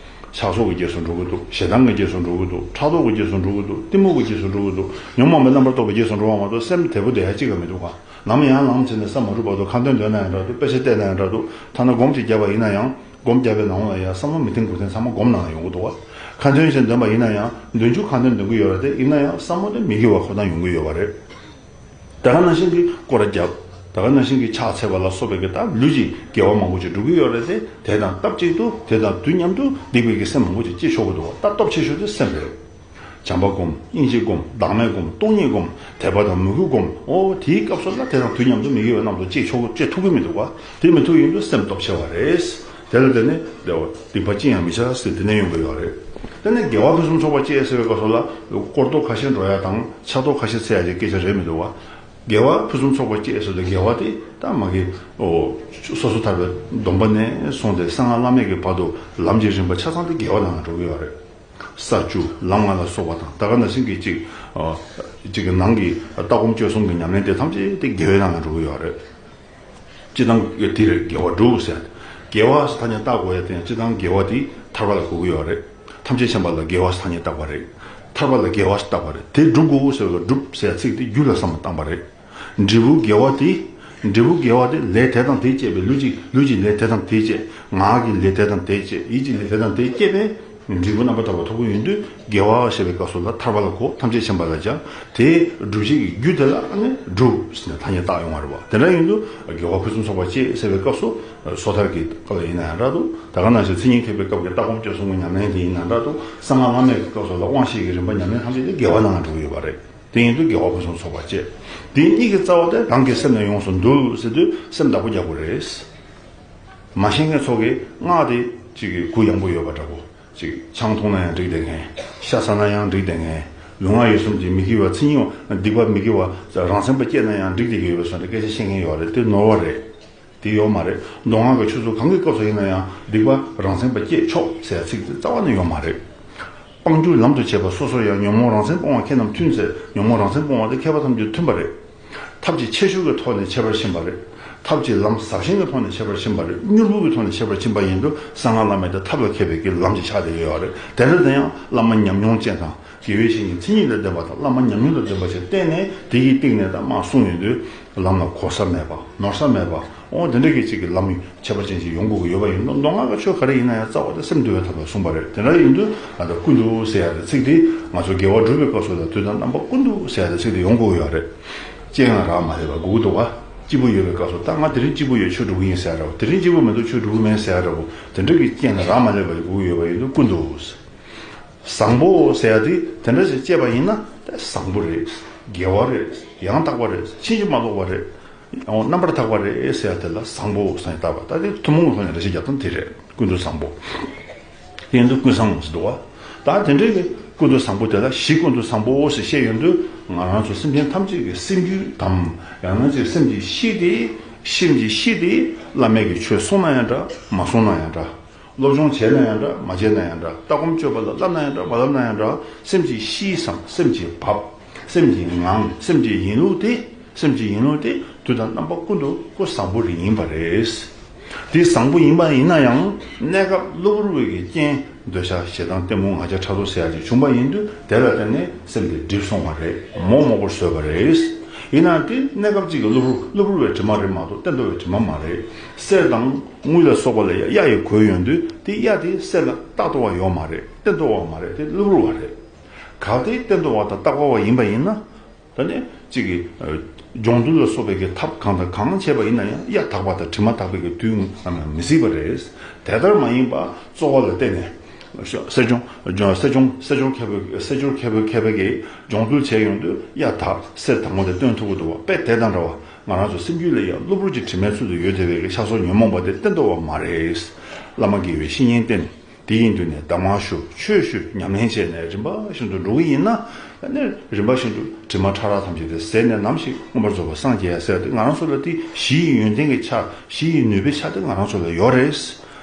ཆགས་སོགས་ཀྱི་རྗེས་སུ་འགྲོ་གི་འདུག་ཞེ་སྡང་གི་རྗེས་སུ་འགྲོ་གི་འདུག་ཕྲག་དོག་གི་རྗེས་སུ་འགྲོ་གི་འདུག་གཏི་མུག་གི་རྗེས་སུ་འགྲོ་གི་འདུག་ཉོན་མོངས་པའི་རྣམ་པར་རྟོག་པའི་རྗེས་སུ་འགྲོ་བ་མ་གཏོགས་སེམས་བདེ་པོ་བསྡད་ཡ་གཅིག་ཀྱང་མི་འདུག་ག་ནམ་ཡང་ལམ་ཕྱིན་ནས་ས་མ་རུབ་བར་དུ་ཁ་འདོན་འདོན་ན་ཡང་འདྲ་འདུག་དཔེ་ཆ་བལྟས་ན་ཡང་འདྲ་འདུག་ཐ་ན་སྒོམ་གཅིག་བརྒྱབ་པ་ཡིན་ན་ཡང་སྒོམ་བརྒྱབ་པའི་ནང་ལ་ཡང་བསམ་བློ་མི་ཐེངས་དགུ་ཐེངས་ཚང་མ་སྒོམ་ནང་ལ་ཡོང་གི་འདུག་ག་ཁ་འདོན་ཞིག་འདོན་པ་ཡིན་ན་ཡང་འདོན་རྒྱུ་ཁ་འདོན་འདོན་གི་ཡོད་རེད་དེ་ཡིན་ན་ཡང་བསམ་བློ་དེ་མི་དགེ་བ་ཁོ་ན་ཡོང་གི་ཡོད་པ་རེད། ད་ག་ནང་བཞིན་གྱི་སྐོར་ར་རྒྱབ། ད་ག་ནང་བཞིན་གྱི་ཕྱག་འཚལ་བ་ལ་སོགས་པའི་གི་ད་ལུས་ཀྱི་དགེ་བ་མང་པོ་ཅིག་སྒྲུབ་ཀྱི་ཡོད་རེད་དེ། དེ་དང་སྟབས་གཅིག་ཏུ་དེ་དང་དུས་མཉམ་དུ་སྡིག་པའི་གི་སེམས་མང་པོ་ཅིག་སྐྱེ་ཆོག་གི་འདུག་ད་སྟོབས་ཆེ་ཤོས་དེ་སེམས་རེད། བྱམས་པ་སྒོམ། སྙིང་རྗེ་སྒོམ། བདག་མེད་སྒོམ། སྟོང་ཉིད་སྒོམ། དད་པ་དང་མོས་གུས་སྒོམ། ཨོ་དེའི་སྐབས་སུ་ལ་དེ་དང་དུས་མཉམ་དུ་མི་དགེ་བའི་རྣམ་རྟོག་སྐྱེ་ཆོག་སྐྱེ་ཐུབ་ཀྱི་མི་འདུག་ག་དེ་མི་ཐུབ་ཡིན་དུས་སེམས་སྟོབས་ཆེ་བ་རེད། དེ་ལ་བརྟེན་ནས་བདེ་བ་སྡིག་པ་ཅི་ཡང་མི་བྱ་ཟེར་དེ་ནས་ཡོང་གི་ཡོད་རེད། དེ་ནས་དགེ་བ་ཕུན་སུམ་ཚོགས་པ་སྐྱེ་ཟེར་བའི་སྐབས་སུ་ལ་སྐོར་རྡོ་ཁ་ཤས་འགྲོ་ཡ་དང་ཕྱག་རྡོ་ཁ་ཤས་འཚལ་ཡ་གི་སྐད་ཆ་རེད་མི་འདུག་བ། དགེ་བ་ཕུན་སུམ་ཚོགས་པ་སྐྱེ་ཟེར་དུས་དགེ་བ་དེ་ད་མ་གི་ཨོ་སོ་སོ་ཐར་པའི་སྡོམ་པ་ནས་བཟུང་སྟེ་གསང་སྔགས་བླ་མེད་ཀྱི་བར་དུ་ལམ་གྱི་རིམ་པ་ཆ་ཚང་དེ་དགེ་བ་ནང་ལ་འགྲོ་གི་ཡོད་རེད། ས་བཅུ་ལམ་ལྔ་ལ་སོགས་པ་དང་ད་ག་ནང་བཞིན་གྱི་གཅིག་ཨ་གཅིག་གི་ནང་གི་ལྟ་སྒོམ་སྤྱོད་གསུམ་གྱི་ཉམས་ལེན་དེ་ཐམས་ཅད་དེ་དགེ་བའི་ནང་ལ་འགྲོ་གི་ཡོད་རེད། སྤྱིར་བཏང་དེ་རེད་དགེ་བ་སྒྲུབ་ཟེར། དགེ་བ་ཟེར་ཐ་སྙད་བཏགས་དགོས་ཡ་དེ་ཡང་སྤྱིར་བཏང་དགེ་བ་དེ་ཐར་པ་ལ་གོ་གི་ཡོད་རེད། ཐམས་ཅད་མཁྱེན་པ་ལ་དགེ་བ་ཟེར་ཐ་སྙད་བཏགས་པ་རེད། ཐར་པ་ལ་དགེ་བ་ཟེར་བཏགས་པ་རེད། དེ་སྒྲུབ་དགོས་ཟེར་བའི་སྒྲུབ་ཟེར་ཚིག་དེ་རྒྱུ་ལ་བསམ་བློ་བཏང་པ་རེད། འབྲས་བུ་དགེ་བ་དེ། འབྲས་བུ་དགེ་བ་དེ་ལས་དེ་དང་དེ་སྐྱེས་པའི་ལུས་ཀྱི་ལུས་ཀྱི་ལས་དེ་དང་དེ་སྐྱེས། ངག་གི་ལས་དེ་དང་དེ་སྐྱེས། ཡིད་ཀྱི་ལས་དེ་དང་དེ་སྐྱེས་པས། འབྲས་བུ་རྣམ་པར་དག་པ་ཐོབ་ཀྱི་ཡོད་དུས་དགེ་བ་ཞེས་པའི་སྐབས་སུ་ལ་ཐར་པ་ལ་གོ། ཐམས་ཅད་མཁྱེན་པ་ལ་སྦྱང་། དེའི་སྒྲུབ་བྱེད་ཀྱི་རྒྱུ་དེ་ལ་ཨ་ནི་སྒྲུབ་ཟེར་ནས་ཐ་སྙད་བཏགས་ཡོང་བ་རེད་བ། དེ་འདྲ་ཡིན་དུས་དགེ་བ་ཕུན་སུམ་ཚོགས་པ་སྐྱེ་ཟེར་བའི་སྐབས་སུ་སོ་ཐར་གྱི་སྐབས་ལ་ཡིན་ན་ཡང་འདྲ་འདུག་ད་ག་ནང་བཞིན་མཚན་ཉིད་ཐེག་པའི་སྐབས་ཀྱི་ལྟ་སྒོམ་སྤྱོད་གསུམ་གྱི་ཉམས་ལེན་དེ་ཡིན་ན་འདྲ་འདུག་གསང་སྔགས་བླ་མེད་ཀྱི་སྐབས་སུ་ལ་དབང་བཞི་གི་རིམ་པ་ཉམས་ལེན་ཐམས་ཅད་དེ་དགེ་བ་ནང་ལ་འགྲོ་གི་ཡོད་པ་རེད། དེ་ཡིན་དུས་དགེ་བ་ཕུན་སུམ་ཚོགས་པ་སྐྱེ། དེ་གཉིས་ཀྱི་རྩ་བ་དེ་རང་གི་སེམས་ནས་ཡོངས་སུ་འདུལ་ཟེར་དུས་སེམས་བདག་པོ་རྒྱག་དགོས་རེད། མ་ཤེས་མཁན་ཚོ་གིས་སྔགས་དེ་གཅིག་གི་གུ་ཡངས་པོ་ཡོད་པ་འདྲ་པོ། གཅིག་ཆང་འཐུང་ན་ཡང་འགྲིག་བསྡད་མཁན། ཤ་ཟ་ན་ཡང་འགྲིག་བསྡད་མཁན། ལུས་ངག་ཡིད་གསུམ་གྱི་མི་དགེ་བ་མཚན་ཉིད་སྡིག་པ་མི་དགེ་བ་རང་སེམས་པ་སྐྱེས་ན་ཡང་འགྲིག་བསྡད་ཀྱི་ཡོད་པའི་བཟོ་འདྲ་སྐད་ཆ་བཤད་མཁན་ཡོད་རེད། དེ་ནོར་བ་རེད། དེ་ཡོད་མ་རེད། མདོ་སྔགས་ཀྱི་ཆོས་ཚུལ་གང་གི་སྐབས་སུ་ཡིན་ན་ཡང་སྡིག་པ་རང་སེམས་པ་སྐྱེས་ཆོག་ཟེར་ཚིག་དེ་རྩ་བ་ནས་ཡོད་མ་རེད། སྤང་རྒྱུ་ལམ་དུ་བྱེད་པ་སོ་སོར་ཡང་ཉོན་མོངས་རང་མཚན་སྤོང་བ་ཁྱེད་རྣམས་མཐུན་ཟེར། ཉོན་མོངས་རང་མཚན་སྤོང་བ་དེ་མཁས་པ་ཐམས་ཅད་མཐུན་པ་རེད། ཐབས་ཀྱི་ཁྱད་ཆོས་ཀྱི་ཐོག་ནས་འཆད་པར་ཕྱིན་པ་རེད། ཐབས་ཀྱི་ལམ་ཟབ་ཞན་གྱི་ཐོག་ནས་འཆད་པར་ཕྱིན་པ་རེད། མྱུར་བུལ་གྱི་ཐོག་ནས་འཆད་པར་ཕྱིན་པ་ཡིན་དུས་གསང་སྔགས་བླ་མེད་དེ་ཐབས་ལ་མཁས་པའི་གི་ལམ་གྱི་ཆ་དེ་ཡོད་རེད། དེ་འདྲ་དེ་ཡང་བླ་མ་ཉམས་མྱོང་ཅན་དང་། དགེ་བའི་བཤེས་གཉེན་མཚན་ཉིད་ལ་ལྡན་པ་དང་བླ་མ་ཉམས་མྱོང་ལ་ལྡན་པ་ཞིག་བསྟེན་ནས་དེ་ཡི་སྟེང་ནས་ད་མར་གསུངས་ཡོང་དུས་ལམ་ལ་གོལ་ས་མེད་པ་ནོར་ས་མེད་པ། འོ་དེ་འདྲ་གི་ཅིག་གི་ལམ་ཁྱད་པར་ཅན་ཞིག་ཡོང་དགོས་ཀྱི་ཡོད་པ་ཡིན་ནོ། མདོ་སྔགས་ཀྱི་ཆོས་ག་རེ་ཡིན་ན་ཡང་རྩ་བ་དེ་སེམས་འདུལ་བའི་ཐབས་ལ་གསུངས་པ་རེད། དེ་འདྲ་ཡིན་དུས་ད་ལྟ་ཀུན་ཏུ་ཟེར་ཡ་དེ་ཚིག་དེ་ང་ཚོ་དགེ་བ་སྒྲུབ་པའི་སྐབས་སུ་ལ་དུས་དང་རྣམ་པ་ཀུན་ཏུ་ཟེར་ཡ་དེ་ཚིག་དེ་ཡོང་དགོས་ཀྱི་ཡོད་རེད། རྐྱེན་ལ་རག་མ་ལས་པ་དགོས་ཀྱི་འདུག་ག་སྐྱིད་པོ་ཡོད་པའི་སྐབས་སུ་ད་ང་དེ་རིང་སྐྱིད་པོ་ཡོད་ཆོས་སྒྲུབ་ཀྱི་ཡིན་ཟེར་ཡ་འདྲ་བོ། དེ་རིང་སྐྱིད་པོ་མི་འདུག་ཆོས་སྒྲུབ་ཀྱི་མིན་ཟེར་ཡ་འདྲ་བོ། དེ་འདྲ་གི་རྐྱེན་ལ་རག་མ་ལས་པ་དགོས་ཀྱི་ཡོད་པ་ཡིན་དུས་ཀུན་ཏུ། བཟང་པོ་ཟེར་ཡ་དེ་དེ་འདྲ་ཞིག་སྐྱེས་པ་ཡིན་ན་ད་བཟང་པོ་རེད། དགེ་བ་རེད། ཡང་དག་པ་རེད། ཕྱིན་ཅི་མ་ལོག་པ་རེད། ཡང་རྣམ་པར་དག་པ་རེད་ཟེར་ཡ་དེ་ལ་བཟང་པོ་ཟེར་ནས་བཏགས་པ། ད་དེ་ཐུན་མོང་གི་ཐོག་ནས་འགྲེལ་བཤད་རྒྱག་སྟངས་དེ་རེད། ཀུན་ཏུ་བཟང་པོ། དེ་ཡིན་དུས་ཀུན་བཟང་ཟེར་འདུག་བ། ད་དེ་འདྲའི་གི་ཀུན་ཏུ་བཟང་པོ་དེ་ལ་གཞི་ཀུན་ཏུ་བཟང་པོ་ཟེར་བཤད་ཡོང་དུས་ ང་རང་ཚོ་སེམས་ཅན་ཐམས་ཅད་ཀྱི་སེམས་རྒྱུད་དམ། ཡང་ན་ཅིག་སེམས་ཀྱི་གཤིས་དེ། སེམས་ཀྱི་གཤིས་དེ་བླ་མས་ཀྱི་ཆོས་གསུངས་ན་ཡང་འདྲ། མ་གསུངས་ན་ཡང་འདྲ། སློབ་སྦྱོང་བྱས་ན་ཡང་འདྲ། མ་བྱས་ན་ཡང་འདྲ། ལྟ་སྒོམ་སྤྱོད་པ་ལ་བསླབ་ན་ཡང་འདྲ། མ་བསླབ་ན་ཡང་འདྲ། སེམས་ཀྱི་གཤིས་སམ། སེམས་ཀྱི་བབ། སེམས་ཀྱི་ངང་། སེམས་ཀྱི་ཡིན་ལུགས་དེ། སེམས་ཀྱི་ཡིན་ལུགས་དེ་དུས་དང་རྣམ་པ་ཀུན་ཏུ་ཀུན་བཟང་པོ་རེ་ཡིན་པ་རེད། དེ་བཟང་པོ་ཡིན་པ་ཡིན་ན་ཡང་གནས་སྐབས་གློ་བུར་བའི་གི་རྐྱེན། འདོད་ཆགས་ཞེ་སྡང་གཏི་མུག་ང་རྒྱལ་ཕྲག་དོག་ཟེར་ཡག་ཅིག་བྱུང་པ་ཡིན་དུས། དེ་ལ་བརྟེན་ནས་སེམས་དེ་འགྲིབ་སོང་བ་རེད། མོག་མོག་པོར་བཟོས་པ་རེད། ཡིན་ནའང་དེ་གནས་སྐབས་གཅིག་གི་གློ་བུར་གློ་བུར་བའི་དྲི་མ་རེད་མ་གཏོགས་བརྟན་ཏོག་པའི་དྲི་མ་མ་རེད། གསེར་དང་དངུལ་ལ་སོགས་པ་ལ་ཡང་གཡའ་ཡིས་གོས་ཡོང་དུས། དེ་གཡའ་དེ་གསེར་ལ་རྟག་ཏུ་བ་ཡོད་མ་རེད། བརྟན་ཏོག་པ་མ་རེད། དེ་གློ་བུར་བ་རེད། གལ་ཏེ་བརྟན་ཏོག་པ་དང་རྟག་པ་བ་ཡིན་པ་ཡིན་ན། ད་ནི་གཅིག་གིས་ཨ་སྦྱོང་བརྡུང་ལ་སོགས་པའི་གི་ཐབས་གང་དང་གང་བྱས་པ་ཡིན་ན་ཡང་གཡའ་དག་པ་དང་དྲི་མ་དག་པའི་གི་དུས་ནམ་ཡང་མི་སྲིད་པ་རེད། དེ་ལྟར་མ་ཡིན་པ་གཙོ་བོ་ལ་བརྟེན་ནས་གསེར་སྦྱོང་སྦྱོང་གསེར་སྦྱོང་གསེར་སྦྱོང་མཁས་པའི་གསེར་སྦྱོང་མཁས་པའི་མཁས་པའི་གི་སྦྱོང་བརྡུང་བྱས་ཡོང་དུས་གཡའ་དག་གསེར་དྭངས་མོ་དེ་སྟོན་ཐུབ་ཀྱི་འདུག་བ། དཔེ་དེ་དང་འདྲ་བ། ང་རང་ཚོ་སེམས་རྒྱུད་ལ་ཡང་གློ་བུར་གྱི་དྲི་མའི་ཚུལ་དུ་ཡོད་བསྡད་པའི་གི་ཆགས་སོགས་ཉོན་མོངས་པ་དེ་བརྟན་ཏོག་པ་མ་རེད། བླ་མ་དགེ་བའི་བཤེས་གཉེན་བསྟེན། དེ་ཡིན་དུས་ནས་གདམས་ངག་ཞུ། ཆོས་ཞུ། ཉམས་ལེན་བྱས་ནས་རིམ་པ་བཞིན་དུ་འགྲོ་གི་ཡིན་ན། ཨ་ནི་རིམ་པ་བཞིན་དུ་དྲི་མ་ཕྲ་རགས་ཐམས་ཅད་དེ་ཟད་ནས་ནམ་ཞིག་མངོན་པར་རྫོགས་པར་སངས་རྒྱས་ཡ་ཟེར་ཏེ། ང་རང་ཚོ་ལ་དེ་གཞི་ཡི་ཡོན་ཏན་གྱི་ཆ། གཞི་ཡི་ནུས་པའི་ཆ་དེ་ང་རང་ཚོ་ལ་ཡོད་རེད།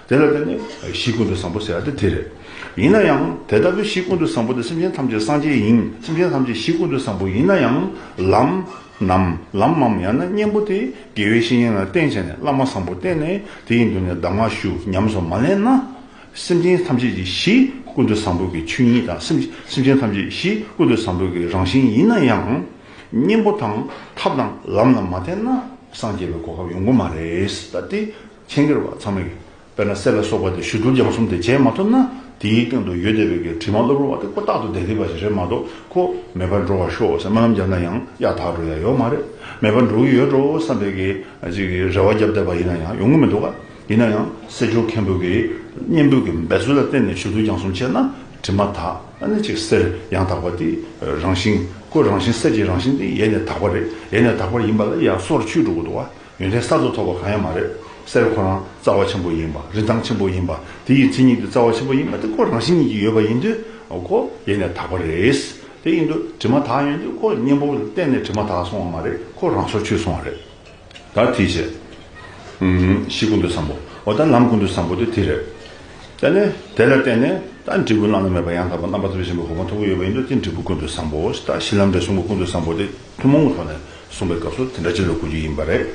དེ་ལ་བརྟེན་ནས་གཞི་ཀུན་ཏུ་བཟང་པོ་ཟེར་ཡ་དེ་དེ་རེད། ཡིན་ན་ཡང་དེ་ལྟ་བུའི་གཞི་ཀུན་ཏུ་བཟང་པོ་དེ་སེམས་ཅན་ཐམས་ཅད་སངས་རྒྱས་ཡིན། སེམས་ཅན་ཐམས་ཅད་གཞི་ཀུན་ཏུ་བཟང་པོ་ཡིན་ན་ཡང་ལམ་ནམ་ལམ་མམ་ཡང་ན་གཉེན་པོ་དེ་དགེ་བའི་བཤེས་གཉེན་ལ་བསྟེན་བྱས་ནས། བླ་མ་བཟང་པོ་བསྟེན་ནས། དེ་ཡིན་དུས་ནས་གདམས་ངག་ཞུ། ཉམས་སུ་མ་ལེན་ན། སེམས་ཅན་ཐམས་ཅད་ཀྱི་གཞི་ཀུན་ཏུ་བཟང་པོ་གི་ཆོས་ཉིད་དང་། སེམས་སེམས་ཅན་ཐམས་ཅད་ཀྱི་གཞི་ཀུན་ཏུ་བཟང་པོ་གི་རང་བཞིན་ཡིན་ན་ཡང་། གཉེན་པོ་དང་ཐབས་དང་ལམ་ལ་མ་བརྟེན་ན་སངས་རྒྱས་པའི་གོ་སྐབས་ཡོང་གི་མ་རེད། ད་དེ་མཁྱེན་གྱི་རེད་བ། ཚང་མས་ཀྱི། དཔེར་ན་གསེར་ལ་སོགས་པ་དེ་ཞུ་གཏུལ་རྒྱང་གསུམ་དེ་བྱས་མ་ཐུབ་ན། དེའི་སྟེང་དུ་ཡོད་བསྡད་པའི་གི་དྲི་མ་གློ་བུར་བ་དེ་ཁོ་རྟག་ཏུ་བསྡད་བསྡད་པ་ཞིག་རེད་མ་གཏོགས། ཁོ་མེད་པར་འགྲོ་བར་ཤོག་ཟེར་སྨོན་ལམ་བརྒྱབ་ན་ཡང་གཡའ་དག་འགྲོ་ཡ་ཡོད་མ་རེད། མེད་པར་འགྲོ་གི་ཡོད་འགྲོ་བསམ་པའི་གི་ཅིག་རེ་བ་བརྒྱབ་བསྡད་པ་ཡིན་ན་ཡང་ཡོང་གི་མི་འདུག་ག། ཡིན་ན་ཡང་གསེར་སྦྱོར་མཁན་པོ་གི་གཉེན་པོ་གི་འབད་རྩོལ་ལ་བརྟེན་ནས་ཞུ་གཏུལ་རྒྱང་གསུམ་བྱས་ན་དྲི་མ་དག། ཨ་ནི་ཅིག་གསེར་ཡང་དག་པ་དེ་རང་བཞིན། ཁོ་རང་བཞིན། གསེར་གྱི་རང་བཞིན་དེ་ཡལ་ནས་དག་པ་རེད། ཡལ་ནས་དག་པ་ཡིན་པ་ལ་ཡང་སོར་ཆུད་འགྲོ་གི་འདུག་ག། ཡོན་ཏན་གསར་དུ་ཐོབ་པ་གང་ཡང་མ་རེད། གསེར་ཁོ་རང་རྩ་བ་ཆེན་པོ་ཡིན་པ། རིན་ཐང་ཆེན་པོ་ཡིན་པ། དེ་ཡི་མཚན་ཉིད་དེ་རྩ་བ་ཆེན་པོ་ཡིན་པ་དེ་ཁོ་རང་བཞིན་ཉིད་ཀྱིས་ཡོད་པ་ཡིན་དུས་ཁོ་ཡལ་ནས་དག་པ་རེད། དེ་ཡིན་དུས་དྲི་མ་དག་ཡོང་དུས་ཁོ་གཉེན་པོ་ལ་བརྟེན་ནས་དྲི་མ་དག་སོང་བ་མ་རེད། ཁོ་རང་སོར་ཆུད་སོང་བ་རེད། ད་དེ་བྱས། ཨུམ། གཞི་ཀུན་ཏུ་བཟང་པོ། འོ་ད་ལམ་ཀུན་ཏུ་བཟང་པོ་དེ་དེ་རེད། དེ་ནས་དེ་ལ་བརྟེན་ནས་ད་འབྲས་བུ་བླ་ན་མེད་པ་ཡང་དག་པ་རྣམ་པར་ཐར་པའི་ཆེན་པོའི་གོ་འཕང་ཐོབ་ཀྱི་ཡོད་པ་ཡིན་དུས་དེ་འབྲས་བུ་ཀུན་ཏུ་བཟང་པོ། ད་གཞི་ལམ་འབྲས་གསུམ་པོ་ཀུན་ཏུ་བཟང་པོ་དེ་ཐུན་མོང་གི་ཐོག་ནས་གསུངས་པའི་སྐབས་སུ་དེ་འདྲ་ཅིག་ལ་གོ་རྒྱུ་ཡིན་པ་རེད།